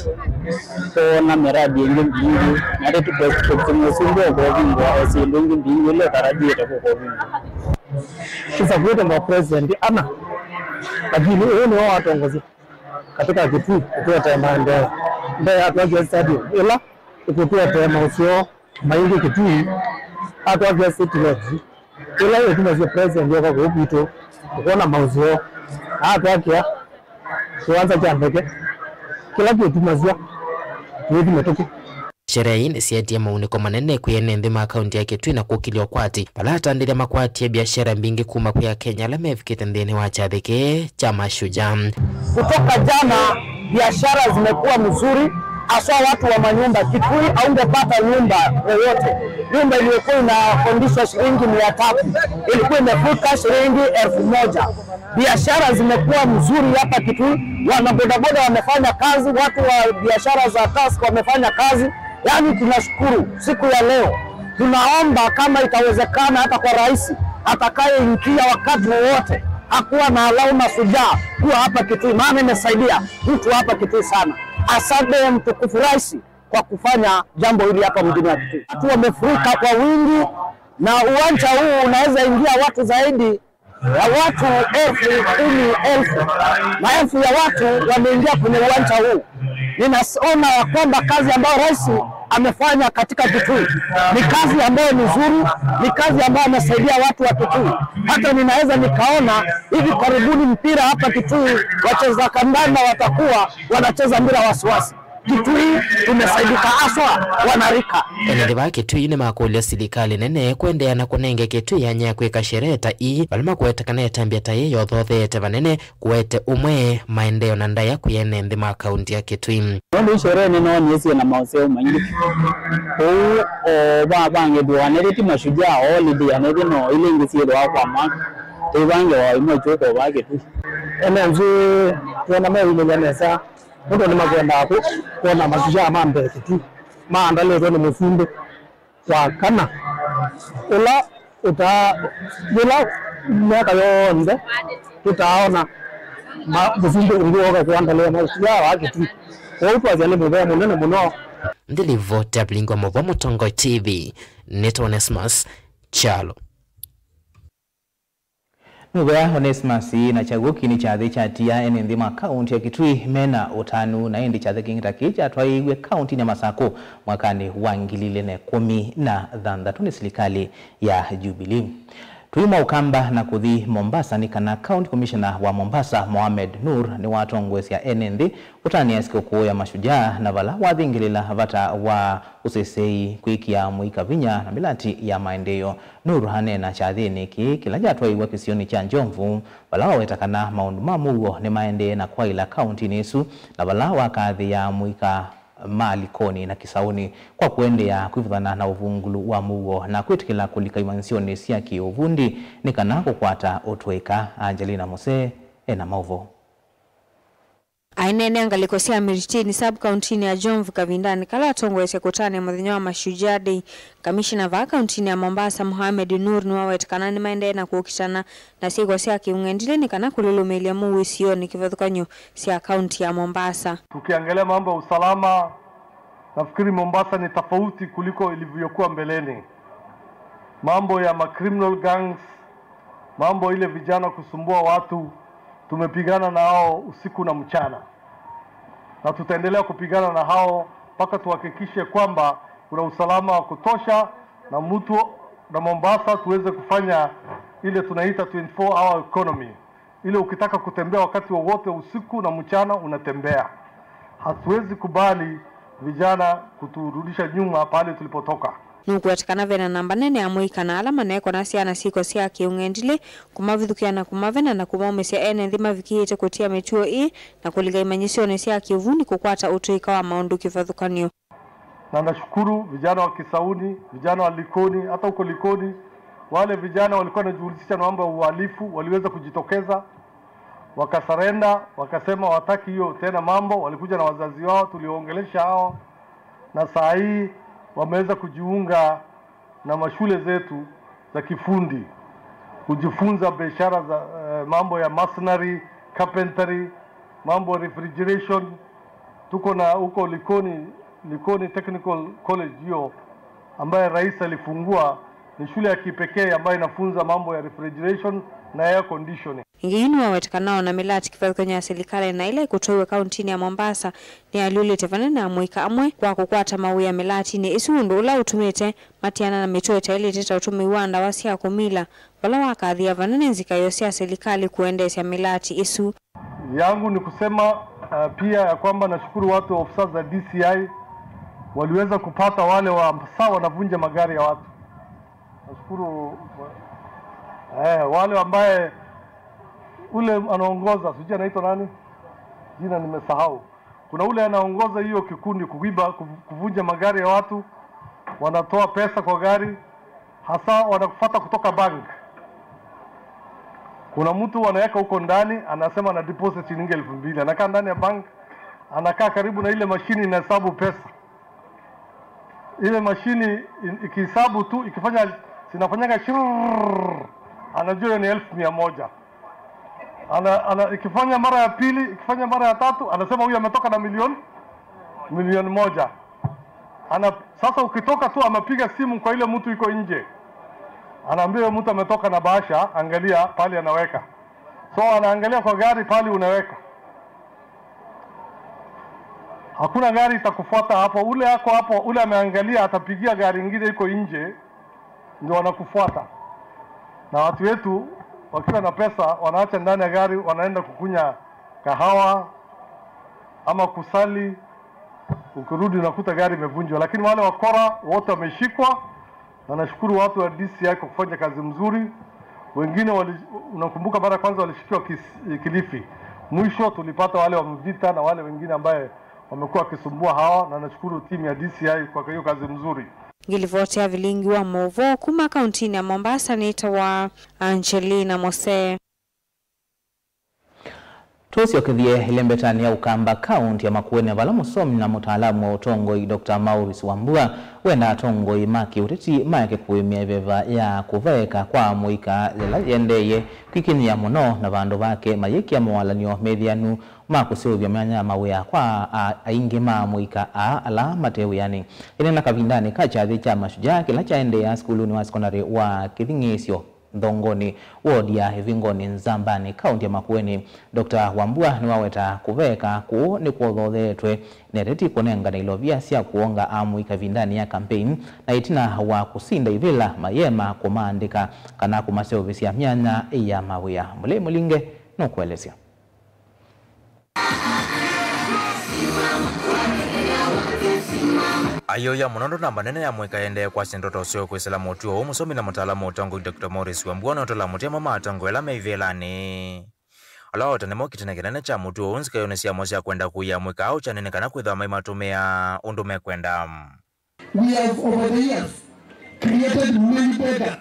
twoona miradi ĩngĩ mbingĩ, na tũtũkwasya mũsumbĩ ũkũvingũa o syĩndũ ingĩ mbingĩ ila ũtarajĩte kũkũvingũa. Tũsakũĩte ma president ana, lakini ũyũ nĩwe watongosye katika Kitui kũtũetee maendeeo. Mbee atwakie stadium ĩla ĩkũtũetee maũseo maingĩ Kitui, atwakia City Lodge, ĩla ĩtumasya president oka kũu kwitũ, ũkona maũseo, na atwakia kĩwanza kya ndeke, kĩla kĩtumasya twĩthi mĩtũkĩ. Sherehe ii nĩsyetie maunĩko manene kwĩ ene nthĩ ma kaunti ya Kitui na kũkĩlya ũkwati, vala atandĩthya makwatie biashara mbingĩ kuma kwĩ Akenya ala mevikĩte nthĩnĩ wa kyathĩ kĩĩ kya Mashujaa. Kutoka jana, biashara zimekuwa mzuri, haswa watu wa manyumba. Kitui haungepata nyumba yoyote. Nyumba iliyokuwa inakodishwa shilingi mia tatu ilikuwa imefika shilingi elfu moja. Biashara zimekuwa mzuri hapa Kitui, wana bodaboda wamefanya kazi, watu wa biashara za task wamefanya kazi. Yaani, tunashukuru siku ya leo. Tunaomba kama itawezekana, hata kwa rais atakayeingia wakati wowote, hakuwa na allow Mashujaa kuwa hapa Kitui, maana imesaidia mtu hapa Kitui sana. Asante mtukufu rais kwa kufanya jambo hili hapa mjini wa Kitui. Watu wamefurika kwa wingi, na uwanja huu unaweza ingia watu zaidi ya watu elfu kumi elfu. Maelfu ya watu wameingia kwenye uwanja huu. Ninaona ya kwamba kazi ambayo rais amefanya katika Kitui ni kazi ambayo ni nzuri, ni kazi ambayo amesaidia watu wa Kitui. Hata ninaweza nikaona hivi karibuni mpira hapa Kitui, wacheza kandanda watakuwa wanacheza bila wasiwasi. Kitui tumesaidika haswa wanarika. Ene nthĩ va Kitui nĩmakũlya silikalĩ nene kũendeea na kũnenge Kitui yanya ya kwĩka sherehe ta ii, vala makweta kana ĩtambya ta ĩĩ yothotheete vanene kũete ũmwe, maendeeo na ndaĩa kwĩ ene nthĩ ma kaunti ya Kitui. Nũndũ sherehe nĩnoonie syĩ na maũseo maingĩ. Kũu o vavangĩthw'a nĩthi ti Mashujaa holiday, anĩthi no ila ingĩ syĩthĩwa kwa mwaka, tũivange wa imwe kyũko va Kitui. Ene nthĩ twona meumĩlya nesa. Nũndũ nĩmakwendaa kũ-, kwona Mashujaa ma mbee Kitui maandalĩtwe nĩ mũsumbĩ wa kana ũla ũtaa, yĩla myaka yonthe tũtaaona ma-, mũsumbĩ ũngĩ woka kũandalĩa Mashujaa wa Kitui. Kwoou twasya nĩ mũvea mũnene mũno Nthĩ livoti ya vilingi wa maũvoo Mũtongoi T V, nĩtwa Onesmus Kyalo. Nũvea Onesmus na kyaw'o kĩĩ nĩ kyathĩ kyatia ene nthĩ ma kaũnti ya Kitui mena ũtanu, na ĩndĩ kyathĩ kĩngĩ ta kĩĩ kyatwaĩiw'e kaũntinĩ ya Masakũ mwakanĩ wa ngili ilĩ na ĩkũmi na thanthatũ nĩ silikalĩ ya Jubilee. Tũima Ũkamba na kũthi Mombasa nĩ kana County Commissioner wa Mombasa, Mohamed Noor, nĩwatongoesya ene nthĩ kũtanĩa sikũkũ ya Mashujaa, na vala wathingĩlĩla vata wa ũseseĩ, kwĩkĩa mũika vinya na mĩlati ya maendeeo. Noor aneena kyathĩnĩ kĩĩ kĩla kyatwaiwa kĩsionĩ kya Njomvu, vala waweta kana maũndũ ma mũuo nĩmaendee na kwaĩla kaũntinĩ ĩsu, na vala wakathĩĩa mũika ma Likoni na Kisauni kwa kũendeea kwĩvũthana na ũvungũlu wa mũuo na kwĩtĩkĩla kũlika imanyĩsyonĩ sya kĩũvundi nĩ kana kũkwata ũtũĩka. Angelina Mose ena maũvoo. Aineenea ngalĩko sya Miritini sub-kauntinĩ ya Jomvu kavindanĩ kala atongoesye kũtanĩa mũthenya wa Mashujaa Day, kamishina vaa kauntinĩ ya Mombasa, Mohamed Noor, nĩwaweta kana nĩmaendee na kũkitana na syĩko sya kĩũng'endilĩ nĩ kana kũlũlũmĩĩlya mũuo isionĩ kĩvathũkany'o sya kaunti ya Mombasa. Tukiangalia mambo ya usalama, nafikiri Mombasa ni tofauti kuliko ilivyokuwa mbeleni. Mambo ya ma criminal gangs, mambo ile vijana kusumbua watu, tumepigana na hao usiku na mchana. Na tutaendelea kupigana na hao mpaka tuhakikishe kwamba kuna usalama wa kutosha na mtu na Mombasa tuweze kufanya ile tunaita twenty-four hour economy. Ile ukitaka kutembea wakati wowote usiku na mchana unatembea. Hatuwezi kubali vijana kuturudisha nyuma pale tulipotoka. Nũkũweta kana vena namba nene ya mũika na ala maneekwa na syana syĩko sya kĩũng'endilĩ, kũmavithũkĩa na kũmavena na kũmaumĩsya ene nthĩ mavikĩĩte kũtia mĩtuo ĩĩ na kũlika imanyĩsyonĩ sya kĩũvundi kũkwata ũtũĩka wa maũndũ kĩvathũkany'o. Na nashukuru vijana wa Kisauni, vijana wa Likoni, hata huko Likoni, wale vijana walikuwa wanajihusisha na mambo ya uhalifu, waliweza kujitokeza, wakasarenda, wakasema hawataki hiyo tena mambo, walikuja na wazazi wao, tuliongelesha hao, na saa hii wameweza kujiunga na mashule zetu za kifundi, kujifunza biashara za, eh, mambo ya masonry, carpentry, mambo ya refrigeration. Tuko na huko Likoni, Likoni Technical College hiyo ambaye rais alifungua, ni shule ya kipekee ambayo inafunza mambo ya refrigeration na air conditioning. Ĩngĩ yu nĩwaweta kana o na mĩlati kĩvathũkany'o ya silikalĩ na ĩla ĩkũtwaiwe kauntinĩ ya Mombasa nĩyalyũlĩte vanene amũika amwe kwa kũkwata mawĩa mĩlatinĩ ĩsu, ũndũ ũla ũtumĩte matiana na mĩtuo ĩtaĩlĩte ta ũtũmĩi wa ndawa sya kũmila, vala wakathĩa vanene nzikaĩo sya silikalĩ kũendeesya mĩlati ĩsu. Yangu ni kusema, uh, pia ya kwamba nashukuru watu wa ofisa za D C I waliweza kupata wale wa saa wanavunja magari ya watu. Nashukuru, eh, wale ambaye ule anaongoza, sijui anaitwa nani? Jina nimesahau. Kuna ule anaongoza hiyo kikundi kuiba, kuv-, kuvunja magari ya watu, wanatoa pesa kwa gari, hasa wanakufuata kutoka bank. Kuna mtu wanaweka huko ndani, anasema ana deposit shilingi elfu mbili. Anakaa ndani ya bank, anakaa karibu na ile mashini inahesabu pesa. Ile mashini i-, ikihesabu tu, ikifanya, zinafanyaga shirrrr, anajua hiyo ni elfu mia moja. Ana, ana, ikifanya mara ya pili, ikifanya mara ya tatu, anasema huyu ametoka na milioni, milioni moja. Ana, sasa ukitoka tu, amepiga simu kwa ile mtu iko nje. Anaambia huyo mtu ametoka na bahasha, angalia pale anaweka. So anaangalia kwa gari pale unaweka. Hakuna gari itakufuata hapo. Ule ako hapo, ule ameangalia, atapigia gari ingine iko nje, ndio wanakufuata. Na watu wetu wakiwa na pesa, wanaacha ndani ya gari, wanaenda kukunya kahawa ama kusali. Ukirudi unakuta gari imevunjwa. Lakini wale wakora wote wameshikwa, na nashukuru watu wa D C I kwa kufanya kazi mzuri. Wengine wali-, unakumbuka mara ya kwanza walishikiwa Kis-, Kilifi. Mwisho tulipata wale wa Mvita na wale wengine ambaye wamekuwa wakisumbua hawa, na nashukuru timu ya D C I kwa hiyo kazi mzuri. Ngilivoti ya vilingi wa maũvoo kuma kauntinĩ ya Mombasa nĩtawa Angelina Mose. Tũsyokethye ĩlembetanĩ ya Ũkamba kaũnti ya Makueni, vala mũsomi na mũtaalamu wa ũtongoi, Doctor Maurice Wambua, wenda atongoi ma kĩũteti maeke kũĩmĩa ĩveva ya kũvaeka kwa amũika yĩla yĩendeeye kwĩkĩnyĩa mũno, na vandũ vake mayĩkĩa mowalany'o mĩthĩanu ma kũseũvya myanya ya mawĩa kwa a-, aingĩ ma amũika aa ala mate wĩanĩ. Ĩneena kavindanĩ ka kyathĩ kya Mashujaa kĩla kyaendeea sukulunĩ wa sekondalĩ wa Kĩthing'ĩĩsyo Nthongonĩ, wodi ya Ĩvingoni Nzambanĩ, kaũntĩ ya Makueni, Doctor Wambua nĩwaweta kũveka kũũ nĩkwothotheetwe nĩ ateti kũnengana ilovia sya kũonga amũika ĩvindanĩ ya kampeini, na ĩtina wa kũsinda ivĩla mayema kũmaandĩka kana kũmaseũvĩsya myanya ya mawĩa. Mũlei Mũlinge nũkũelesya. Ayoya mũno ndo namba nene ya mũika yendee kwasya ndoto syoo kwĩsĩla mũtuo ũũ mũsomi na mũtaalamu ũtongoi Doctor Morris Wambua nũtola mũtemo ma atongoi ala me ivĩlanĩ. Ala oota nĩmo kĩtina kĩnene kya mũtuo ũũ nzikayonĩ syamo sya kwenda kũia mũika ũkyanĩnĩ kana kwĩthĩwa maimatũmĩa ũndũ mekwenda. We have over the years created many beggar,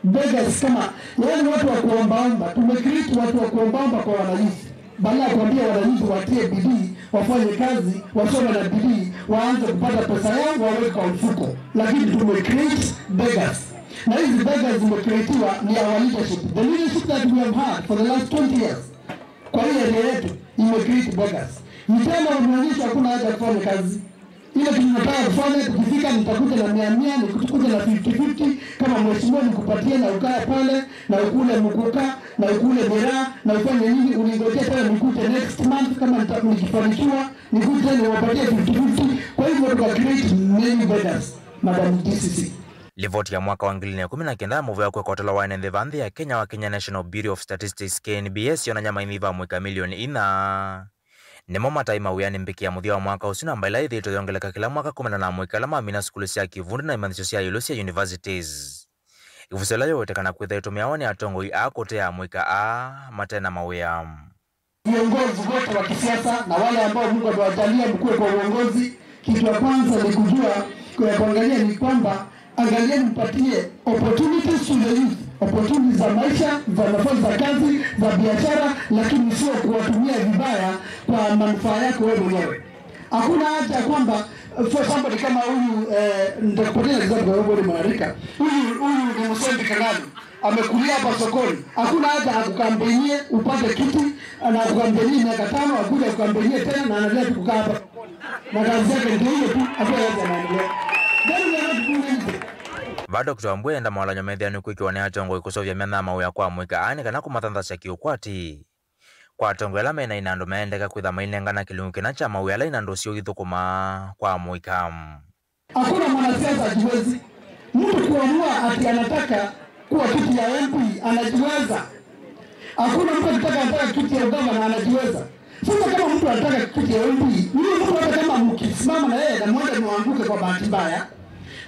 beggars kama, yaani watu wa kuombaomba. Tumecreate watu wa kuombaomba kwa wanayouth. Badala ya kuambia wanayouth watie bidii, wafanye kazi, wasome na bidii, waanze kupata pesa yao, waweke kwa mfuko. Lakini tumecreate beggars. Na hizi beggars zimecreatiwa ni our leadership. The leadership that we have had for the last twenty years. Kwa hiyo area yetu imecreate beggars. Vijana wameonyesha hakuna haja ya kufanya kazi. Ile tunataka kufanya, tukifika nitakuja na mia mia, nikuja na fifty fifty, kama mheshimiwa nikupatie na ukae pale, na ukule mkuka, na ukule miraa, na ufanye nini, uningojea tena nikuje next month, kama nita-, nikifanikiwa, nikuje tena niwapatie fifty fifty. Kwa hivyo tuka create many beggars, Madam D C C. Livoti ya mwaka wa ngili na ikũmi na kenda ya mũvea kwĩkotela wa ene nthĩ va nthĩ ya Kenya wa Kenya National Bureau of Statistics, K N B S, yonany'a maĩmĩ va amũika milioni inya nĩmo mataĩ mawĩanĩ mbĩkĩ ya mũthya wa mwaka ũsu, namba ĩla yĩthĩĩtwe yongeleka kĩla mwaka kumana na amũika ala mamina sukulu sya kĩvundi na imanyĩsyo sya ĩũlũ sya universities. Ĩvuso ĩla yoweteka na kwĩtha ĩtũmĩawa nĩ atongoi aa kũtea amũika aa mate na mawĩa. Viongozi wote wa kisiasa na wale ambao Mungu amewajalia mkuwe kwa uongozi, kitu ya kwanza ni kujua, ya kuangalia ni kwamba, angalieni mpatie opportunities to the youth, opportunities za maisha, za nafasi za kazi, za biashara, lakini sio kuwatumia vibaya kwa manufaa yako wewe mwenyewe. Hakuna haja kwamba, for somebody kama huyu, eh, nitakupatia example kwa huyu mwanarika. Huyu, huyu ni Musembi Kangalu. Amekulia hapa sokoni. Hakuna haja akukambenie upate kiti, na akukambenie miaka tano, akuja akukambenie tena, na anaendelea tu kukaa hapa sokoni. Na kazi yake ndio hiyo tu, hakuna haja anaendelea. Then we are not doing anything. Va Doctor Wambua enda mawalanyo methĩanĩ kwĩkĩwa nĩ atongoi kũseũvya myanya ya mawĩa kwa amũika aa nĩ kana kũmathanthasya kĩũkwati. Kwa atongoi ala mena ina andũ maendeka kwĩtha mainengana kĩlungu kĩna kya mawĩa ala ina andũ syoo ithũkũma kwa amũika. Hakuna mwanasiasa hajiwezi. Mtu kuamua ati anataka kuwa kiti ya M P anajiweza. Hakuna mtu akitaka anataka kiti ya ugavana anajiweza. Sasa kama mtu anataka kiti ya M P, yule mtu hata kama mkisimama na yeye na mwende mwanguke kwa bahati mbaya,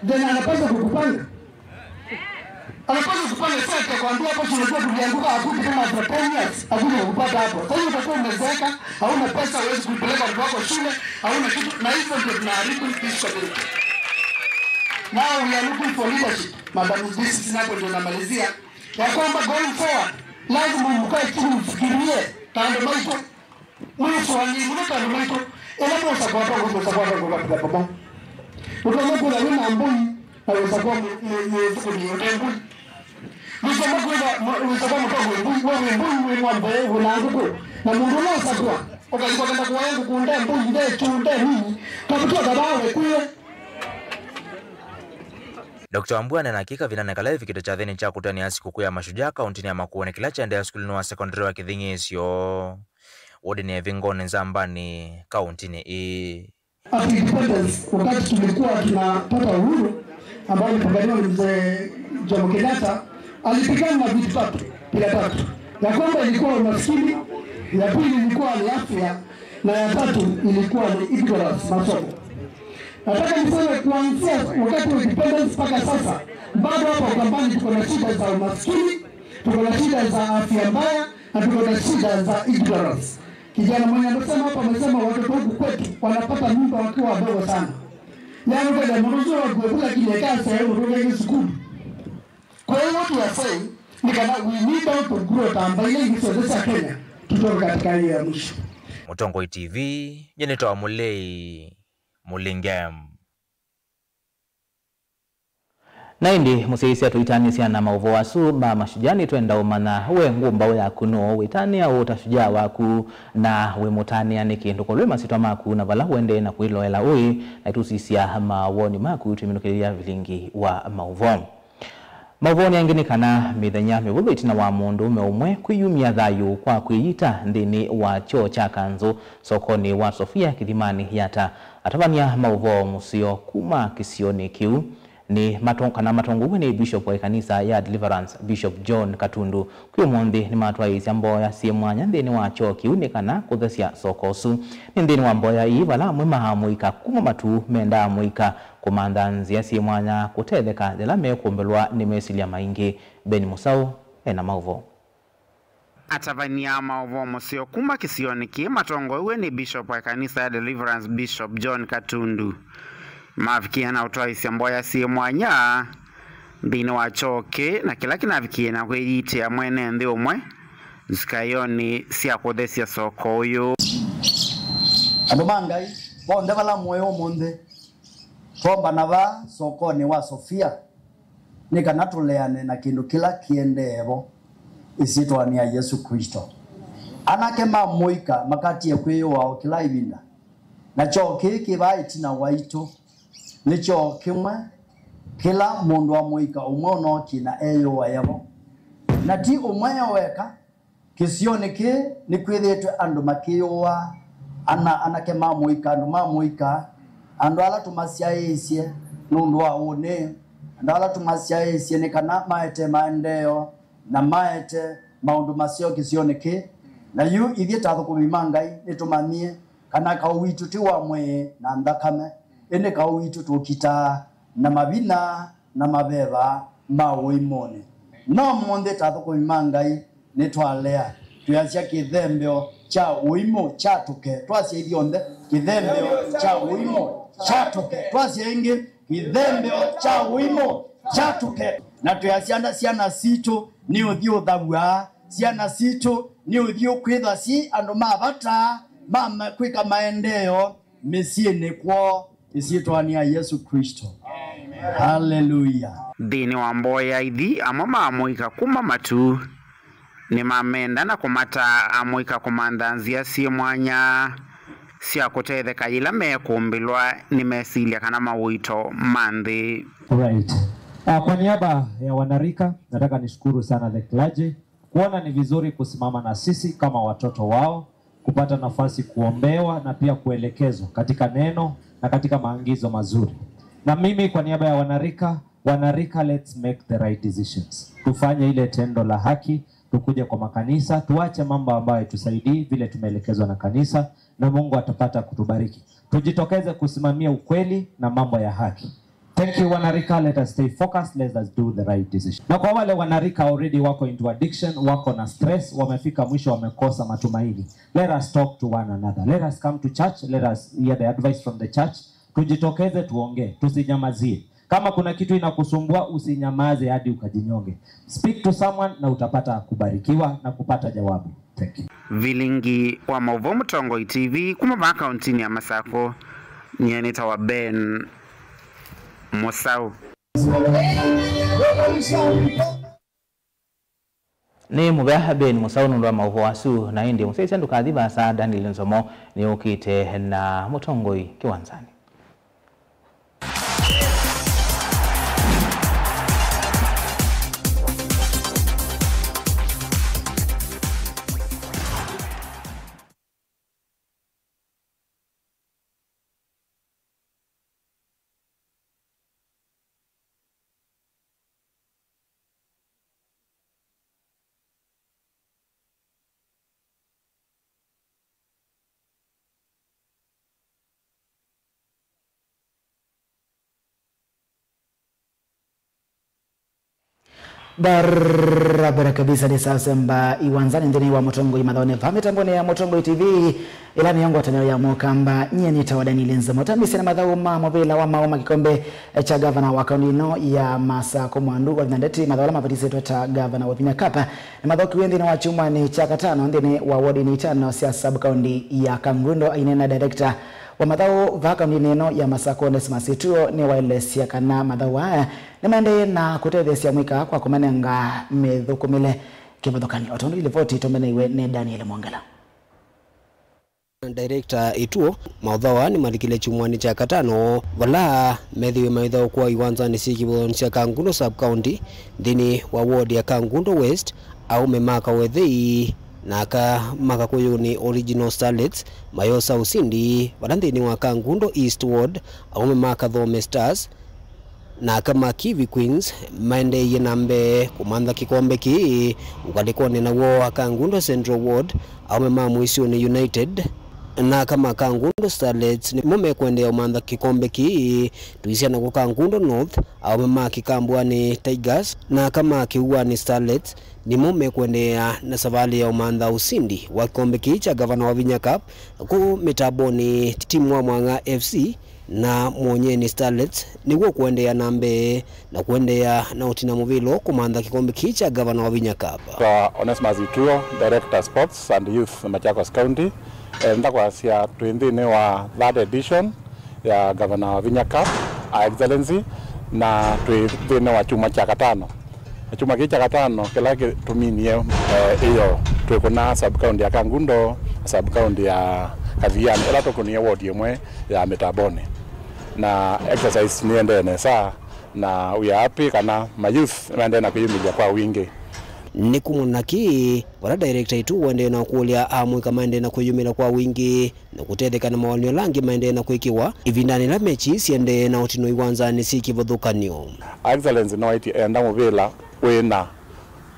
then anapaswa kukupanga. Anapaswa kufanya research ya kuambia hapo, si unajua tulianguka, hakuja kama after ten years, hakuja kupata hapo. Sasa hiyo utakuwa umezeeka, hauna pesa, huwezi kuipeleka watoto wako shule, hauna kitu, na hivyo ndio tunaharibu this community. Now we are looking for leadership. Madam D C C, hapo ndio namalizia, ya kwamba going forward, lazima mkae chini mfikirie kando maisha. Mwĩsũanĩe mũno ta andũ maitũ, ĩla mwĩsa kwata ngũĩ, mwĩsa kwata ngũĩ vandũ va vamwe. Ũtonya kwĩtha wĩ na mbũi, na wĩsa kwa mwĩthukũmi ũte mbũi. Wĩsa kwa kwĩtha, wĩsa kwa mũtongoi mbũi, we wĩ mbũi, wĩ ng'ombe, wĩ na ngũkũ. Na mũndũ ũla ũsakũa, ũkalika ũkenda kũaĩa ngũkũ nde mbũi, nde kyũũ, nde nini, kavutia kavaa we kwĩwe. Doctor Wambua anena kĩ kavindanĩ kala ĩvikĩte kyathĩnĩ kya kũtanĩa sikũkũ ya Mashujaa kaũntĩnĩ ya Makueni kĩla kyaendeea sukulunĩ wa sekondalĩ wa Kĩthing'ĩĩsyo, wodinĩ ya Ĩvingoni Nzambanĩ, kaũntĩnĩ ĩĩ. At independence, wakati tulikuwa tunapata uhuru, ambao alipiganiwa na mzee Jomo Kenyatta, alipigana na vitu tatu, pila tatu. Ya kwanza ilikuwa umaskini, ya pili ilikuwa ni afya, na ya tatu ilikuwa ni ignorance, masomo. Nataka niseme kuanzia wakati wa independence mpaka sasa, bado hapa Ukambani tuko na shida za umaskini, tuko na shida za afya mbaya, na tuko na shida za ignorance. Kijana mwenye amesema hapa, amesema watoto huku kwetu wanapata mimba wakiwa wadogo sana. Yaani, kwa jambo nzuri wa kuepuka kile kasi ya mtoto yake sukulu. Kwa hiyo, what we are saying ni kana we need out to grow tamba ile ingĩ syonthe sya Kenya, tutoke katika hiyo ya mwisho. Mũtongoi T V, nyie nĩtawa Mũlei Mũlinge. Na ĩndĩ, mũsyaĩĩsya, tũitanĩsya na maũvoo asu ma Mashujaa, nĩtwenda ũmanya we ngũmbaũ yaku nũũ, wĩtanĩa ũũ ta shujaa waku, na wĩmũtanĩa nĩkĩ? Ndũkolwe masyĩtwa maku na vala ũendee na kwĩloela ũĩ, na ĩtũsisya mawoni maku twĩminũkĩlĩlya vilingi wa maũvoo. Maũvoonĩ angĩ nĩ kana mĩthenya mĩvũthũ ĩtina wa mũndũũme ũmwe kwĩyumya thayũ kwa kwĩyita nthĩnĩ wa kyoo kya kanzũ sokonĩ wa Sofia Kĩthimanĩ Yatta, atavany'a maũvoo mũseo kuma kĩsionĩ kĩu nĩ mato-, kana matongoew'e nĩ Bishop wa ĩkanisa ya Deliverance, Bishop John Katundu. Kwĩ ũmũnthĩ nĩmatwaĩĩsya mboya syĩ mwanya nthĩnĩ wa kyoo kĩu nĩ kana kũthesya soko ũsu. Nĩ nthĩnĩ wa mboya ii vala amwe ma amũika kuma Matuu mendaa amũika kũmantha nzĩa syĩ mwanya kũtetheka yĩla mekũmbĩlwa nĩ mesilya maingĩ. Ben Mũsaũ ena maũvoo. Atavany'a maũvoo mũseo kuma kĩsionĩ kĩĩ matongoew'e nĩ Bishop wa ĩkanisa ya Deliverance, Bishop John Katundu, mavikĩe na ũtwaĩĩsya mboya syĩ mwanya nthĩnĩ wa kyoo kĩĩ, na kĩla kĩnavikĩe na kwĩyitĩa mwene nthĩ ũmwe nzikaĩonĩ sya kũthesya soko ũyũ. Andũ ma Ngai, vonthe vala mũĩ ũmũnthĩ, twombana vaa sokonĩ wa Sofia nĩ kana tũleane na kĩndũ kĩla kĩendee vo ĩsyĩtwanĩ ya Yesũ Klĩsto. Anake ma mũika makatie kwĩyũaa o kĩla ĩvinda, na kyoo kĩĩ kĩ vaa ĩtina waitũ nĩ kyoo kĩmwe kĩla mũndũ wa mũika ũmwe ũnookie na eyũaĩa vo. Na ti ũmwe e weka, kĩsionĩ kĩĩ nĩkwĩthĩĩtwe andũ makĩyũaa, ana, anake ma mũika, andũ ma mũika, andũ ala tũmasyaĩĩsye nũndũ wa ũnĩ, andũ ala tũmasyaĩĩsye nĩ kana maete maendeeo na maete maũndũ maseo kĩsionĩ kĩĩ. Na yu ithyĩ ta athũkũmi ma Ngai nĩtũmanyie kana kaũ witũ ti wa mwĩĩ na nthakame, ĩndĩ kaũ witũ tũkitaa na mavinya na maveva ma ũimũnĩ. No mũnthĩ ta athũkũmi ma Ngai nĩtwalea, twĩasya kĩthembeo kya ũimũ kyatũke. Twasya ithyonthe, kĩthembeo kya ũimũ kyatũke. Twasya ĩngĩ, kĩthembeo kya ũimũ kyatũke. Na twĩasya nda syana sitũ nĩ ũthyũthaw'a, syana sitũ nĩ ũthyũ kwĩthwa syĩ andũ ma vata ma ma- kwĩka maendeeo mĩsyĩnĩ kwoo. Ĩsyĩtwanĩ ya Yesũ Klĩsto. Haleluya. Nthĩnĩ wa mboya ithi, amwe ma amũika kuma Matuu nĩmamenda na kũmataa amũika kũmantha nzĩa syĩ mwanya sya kũtetheka yĩla mekũmbĩlwa nĩ mesilya kana mawĩto ma nthĩ. Right. Ah, kwa niaba ya wanarika, nataka nishukuru sana the clergy kuona ni vizuri kusimama na sisi kama watoto wao, kupata nafasi kuombewa na pia kuelekezwa katika neno na katika maagizo mazuri. Na mimi kwa niaba ya wanarika, wanarika, let's make the right decisions. Tufanye ile tendo la haki, tukuje kwa makanisa, tuache mambo ambayo haitusaidii vile tumeelekezwa na kanisa, na Mungu atapata kutubariki. Tujitokeze kusimamia ukweli na mambo ya haki. Thank you, wanarika. Let us stay focused. Let us do the right decision. Na kwa wale wanarika already wako into addiction, wako na stress, wamefika mwisho, wamekosa matumaini, let us talk to one another. Let us come to church. Let us hear the advice from the church. Tujitokeze, tuongee, tusinyamazie. Kama kuna kitu inakusumbua, usinyamaze hadi ukajinyonge. Speak to someone na utapata kubarikiwa na kupata jawabu. Thank you. Vilingi wa maũvoo Mũtongoi T V kuma vaa kauntinĩ ya Masakũ, nyie nĩtawa Ben Mũsaũ. Nĩ mũvea Ben Mũsaũ nũndũ wa maũvoo asu, na ĩndĩ mũsyaĩĩsya ndũkathi vaasa, Daniel Nzomo nĩũkĩte na Mũtongoi Kĩwanzanĩ. Barabara kabisa, nĩ saa samba iwanzani nthĩnĩ wa Mũtongoi Mathaũnĩ vaa mĩtambonĩ ya Mũtongoi T V, ĩla nĩyo ngwatanĩo ya Mũkamba. Nyie nĩtawa Daniel Nzemo. Tambĩsya na mathaũ ma mũvĩla wa maũ ma kĩkombe kya gavana wa kaunti ĩno ya Masakũ, Mwandu Wavinya Ndeti. Mathaũ ala mapatisĩtwe ta gavana Wavinya Cup nĩmathokiw'e nthĩnĩ wa kyumwanĩ kya katano nthĩnĩ wa wodinĩ itano sya sub-county ya Kangundo. Aineena director wa mathaũ vaa kaũndĩnĩ ĩno ya Masakũ, Onesmus Ituo, nĩwaelesya kana mathaũ aa nĩmaendee na kũtetheesya amũika kwa kũmanenga mĩthũkũmĩle kĩvathũkany'o. O tondũ livoti tũmeneiwe nĩ Daniel Mwongela. Director Ituo, mathaũ aa nĩmalikile kyumwanĩ kya katano, vala methĩwe maithaũkwa iwanzanĩ syĩ kĩvathũkany'o sya Kangundo Sub County, nthĩnĩ wa ward ya Kangundo West, aũme ma Kawethei na aka ma Kakũyũnĩ Original Starlets mayosa ũsindi, vala nthĩnĩ wa Kangundo East Ward, aũme ma Kathome Stars na aka ma Kiwi Queens maendeeie na mbee kũmantha kĩkombe kĩĩ, ũkalĩkonĩ naw'o a Kangundo Central Ward, aũme ma Mũisyũnĩ United na aka ma Kangundo Starlets nĩmo mekũendeea ũmantha kĩkombe kĩĩ. Tũisya nako Kangundo North, aũme ma Kĩkambwanĩ Tigers na aka ma Kĩuanĩ Starlets nĩmo mekũendeea na savalĩ ya ũmantha ũsindi wa kĩkombe kĩĩ kya Gavana wa Vinya Cup. Kũu mĩtambonĩ, timu wa Mwang'a F C na Mwonyeni Starlets nĩw'o ũkũendeea na mbee na kũendeea na ũtina mũvĩlo kũmantha kĩkombe kĩĩ kya Gavana wa Vinya Cup. Ta Onesmus Ituo, Director Sports and Youth, Machakos County. Eh, nda kwasya twĩ nthĩnĩ wa third edition ya Gavana wa Vinya Cup, Her Excellency, na twĩ nthĩnĩ wa kyumwa kya katano. Na kyumwa kĩĩ kya katano kĩla kĩ-, tũminie, eh, ĩyo twĩkũna sub county ya Kangundo, sub county ya Kathiani, ĩla tũkũnie ward ĩmwe ya Mĩtambonĩ. Na exercise nĩendee nesa, na we are happy kana ma youth maendee na kwĩyumĩlya kwa wingĩ. Nĩ kumana na kĩĩ, vala director Ituo ũendee na kũkũlya amũika maendee na kwĩyumĩlya kwa wingĩ na kũtetheka na mawalany'o ala angĩ maendee na kwĩkĩwa ĩvindanĩ yĩla mechi siendee na ũtino iwanzanĩ syĩ kĩvathũkany'o. Excellency no eti enda mũvĩla wĩ na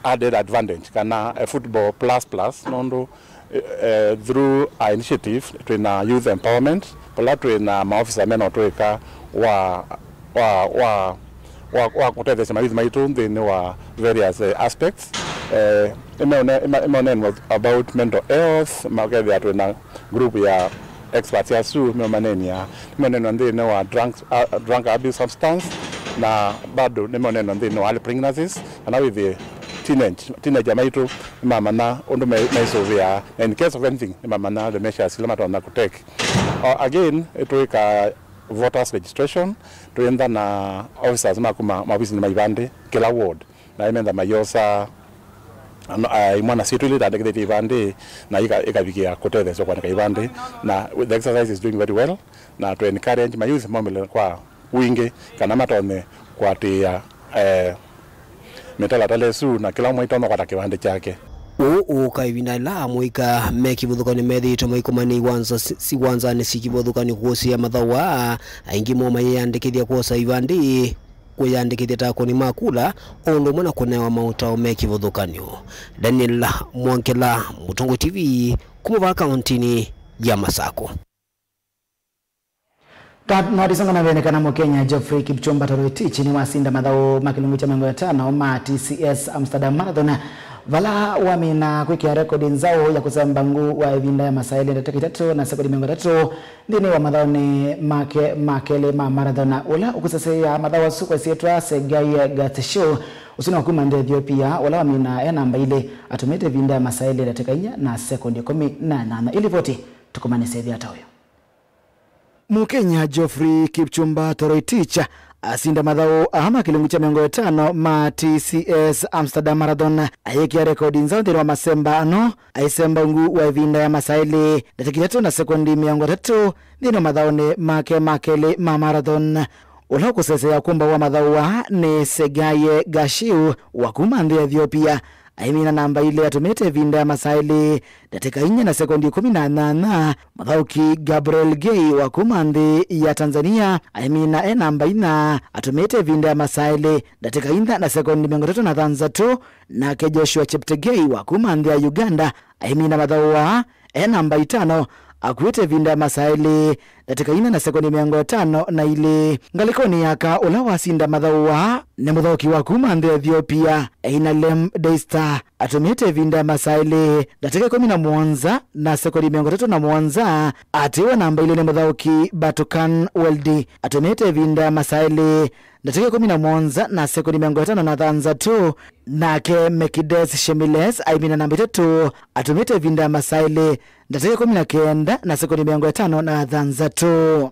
added advantage kana a football plus plus, nũndũ, eh, eh, through our initiative twĩ na youth empowerment, kũla twĩ na maofisa mena ũtũĩka wa wa, wa, wa, wa kũtetheesya mayouth maitũ nthĩnĩ wa various, eh, aspects. Eh, ĩmeũne-, ĩme-, ĩmeũneenwa about mental health, makethĩa twĩ na group ya experts asu meũmaneenea, ĩmeũneenwa nthĩnĩ wa drunk, uh, drunk abuse substance, na bado nĩmeũneenwa nthĩnĩ wa early pregnancies, kana wĩthĩe teenage, teenager maitũ nĩmamanya ũndũ me-, meisũvĩaa, na in case of anything nĩmamanya the measures ila matonya kũtake. Uh, again, ĩtũĩka voters registration, twĩntha na officers ma kuma maovisinĩ ma ivandĩ kĩla ward, na ĩmentha maiosa, ano, ah, imwana sitũ ila itandĩkĩthĩtye ivandĩ, na ika-, ikavikĩa kũtetheesya kũandĩka ivandĩ, na the exercise is doing very well, na to encourage ma youth maumĩle kwa wingĩ kana matonye kũatĩĩa, eh, mĩtalatala ĩsu, na kĩla ũmwe itonya kwata kĩvandĩ kyake. Ũũ ũũka ĩvinda yĩla amũika me kĩvathũkany'o methĩĩtwe maikomania iwanza si-, siwanzanĩ syĩ kĩvathũkany'o kũsĩĩa mathaũ aa, aingĩ moo mayĩyandĩkĩthya kwosa ivandĩ, kwĩyandĩkĩthya ta akũni ma kula, o ũndũ ũmwe na kũnewa maũtao me kĩvathũkany'o. Daniel Mwongela, Mũtongoi T V, kuma vaa kaũntĩnĩ ya Masakũ. Ta-, no tũsonga na mbee nĩ kana Mũkenya Geoffrey Kipchumba Toroitich nĩwasinda mathaũ ma kĩlungu kya mĩongo ĩtano ma T C S Amsterdam Marathon, vala wamina kwĩkĩa rekodi nzaũ ya kũsemba ungu wa ĩvinda ya masaa elĩ, ndatĩka itatũ na sekondi mĩongo ĩtatũ nthĩnĩ wa mathaũnĩ make ma kelĩ ma marathon. Ũla ũkũseseea mathaũ asu kwa ĩsyĩtwa Tseggaye Gatshew, ũsu nĩ wa kuma nthĩ ya Ethiopia, ũla wamina e namba ilĩ, atũmĩte ĩvinda ya masaa elĩ, ndatĩka inya na sekondi ĩkũmi na nyanya. Ĩlivoti tũkũmanyĩsya ĩthĩa ta ũyũ. Mũkenya Geoffrey Kipchumba Toroitich asinda mathaũ aa ma kĩlungu kya mĩongo ĩtano ma T C S Amsterdam Marathon, ayĩkĩa rekodi nzaũ nthĩnĩ wa masemba ano, aisemba ungu wa ĩvinda ya masaa elĩ, ndatĩka itatũ na sekondi mĩongo ĩtatũ nthĩnĩ wa mathaũnĩ make ma kelĩ ma marathon. Ũla ũkũseseea kumba wa mathaũ aa nĩ Tseggaye Gatshew wa kuma nthĩ ya Ethiopia, aimina namba ilĩ atũmĩte ĩvinda ya masaa elĩ, ndatĩka inya na sekondi ĩkũmi na nyanya. Mũthaũki Gabriel Gay wa kuma nthĩ ya Tanzania aimina e namba inya atũmĩte ĩvinda ya masaa elĩ, ndatĩka inya na sekondi mĩongo ĩtatũ na thanthatũ. Nake Joshua Cheptegei wa kuma nthĩ ya Uganda aimina mathaũ aa e namba itano akuĩte ĩvinda ya masaa elĩ, ndatĩka inya na sekondi mĩongo ĩtano na ilĩ. Ngalĩkonĩ ya aka, ũla wasinda mathaũ aa nĩ mũthaũki wa kuma nthĩ ya Ethiopia, Einalem Daystar, atũmĩte ĩvinda ya masaa elĩ, ndatĩka ĩkũmi na mũonza na sekondi mĩongo ĩtatũ na mũonza. Atĩwa namba ilĩ nĩ mũthaũki Batukan Weldi, atũmĩte ĩvinda ya masaa elĩ, ndatĩka ĩkũmi na mũonza na sekondi mĩongo ĩtano na thanthatũ. Nake Mekides Shemiles aimina namba itatũ, atũmĩte ĩvinda ya masaa elĩ, ndatĩka ĩkũmi na kenda na sekondi mĩongo ĩtano na thanthatũ.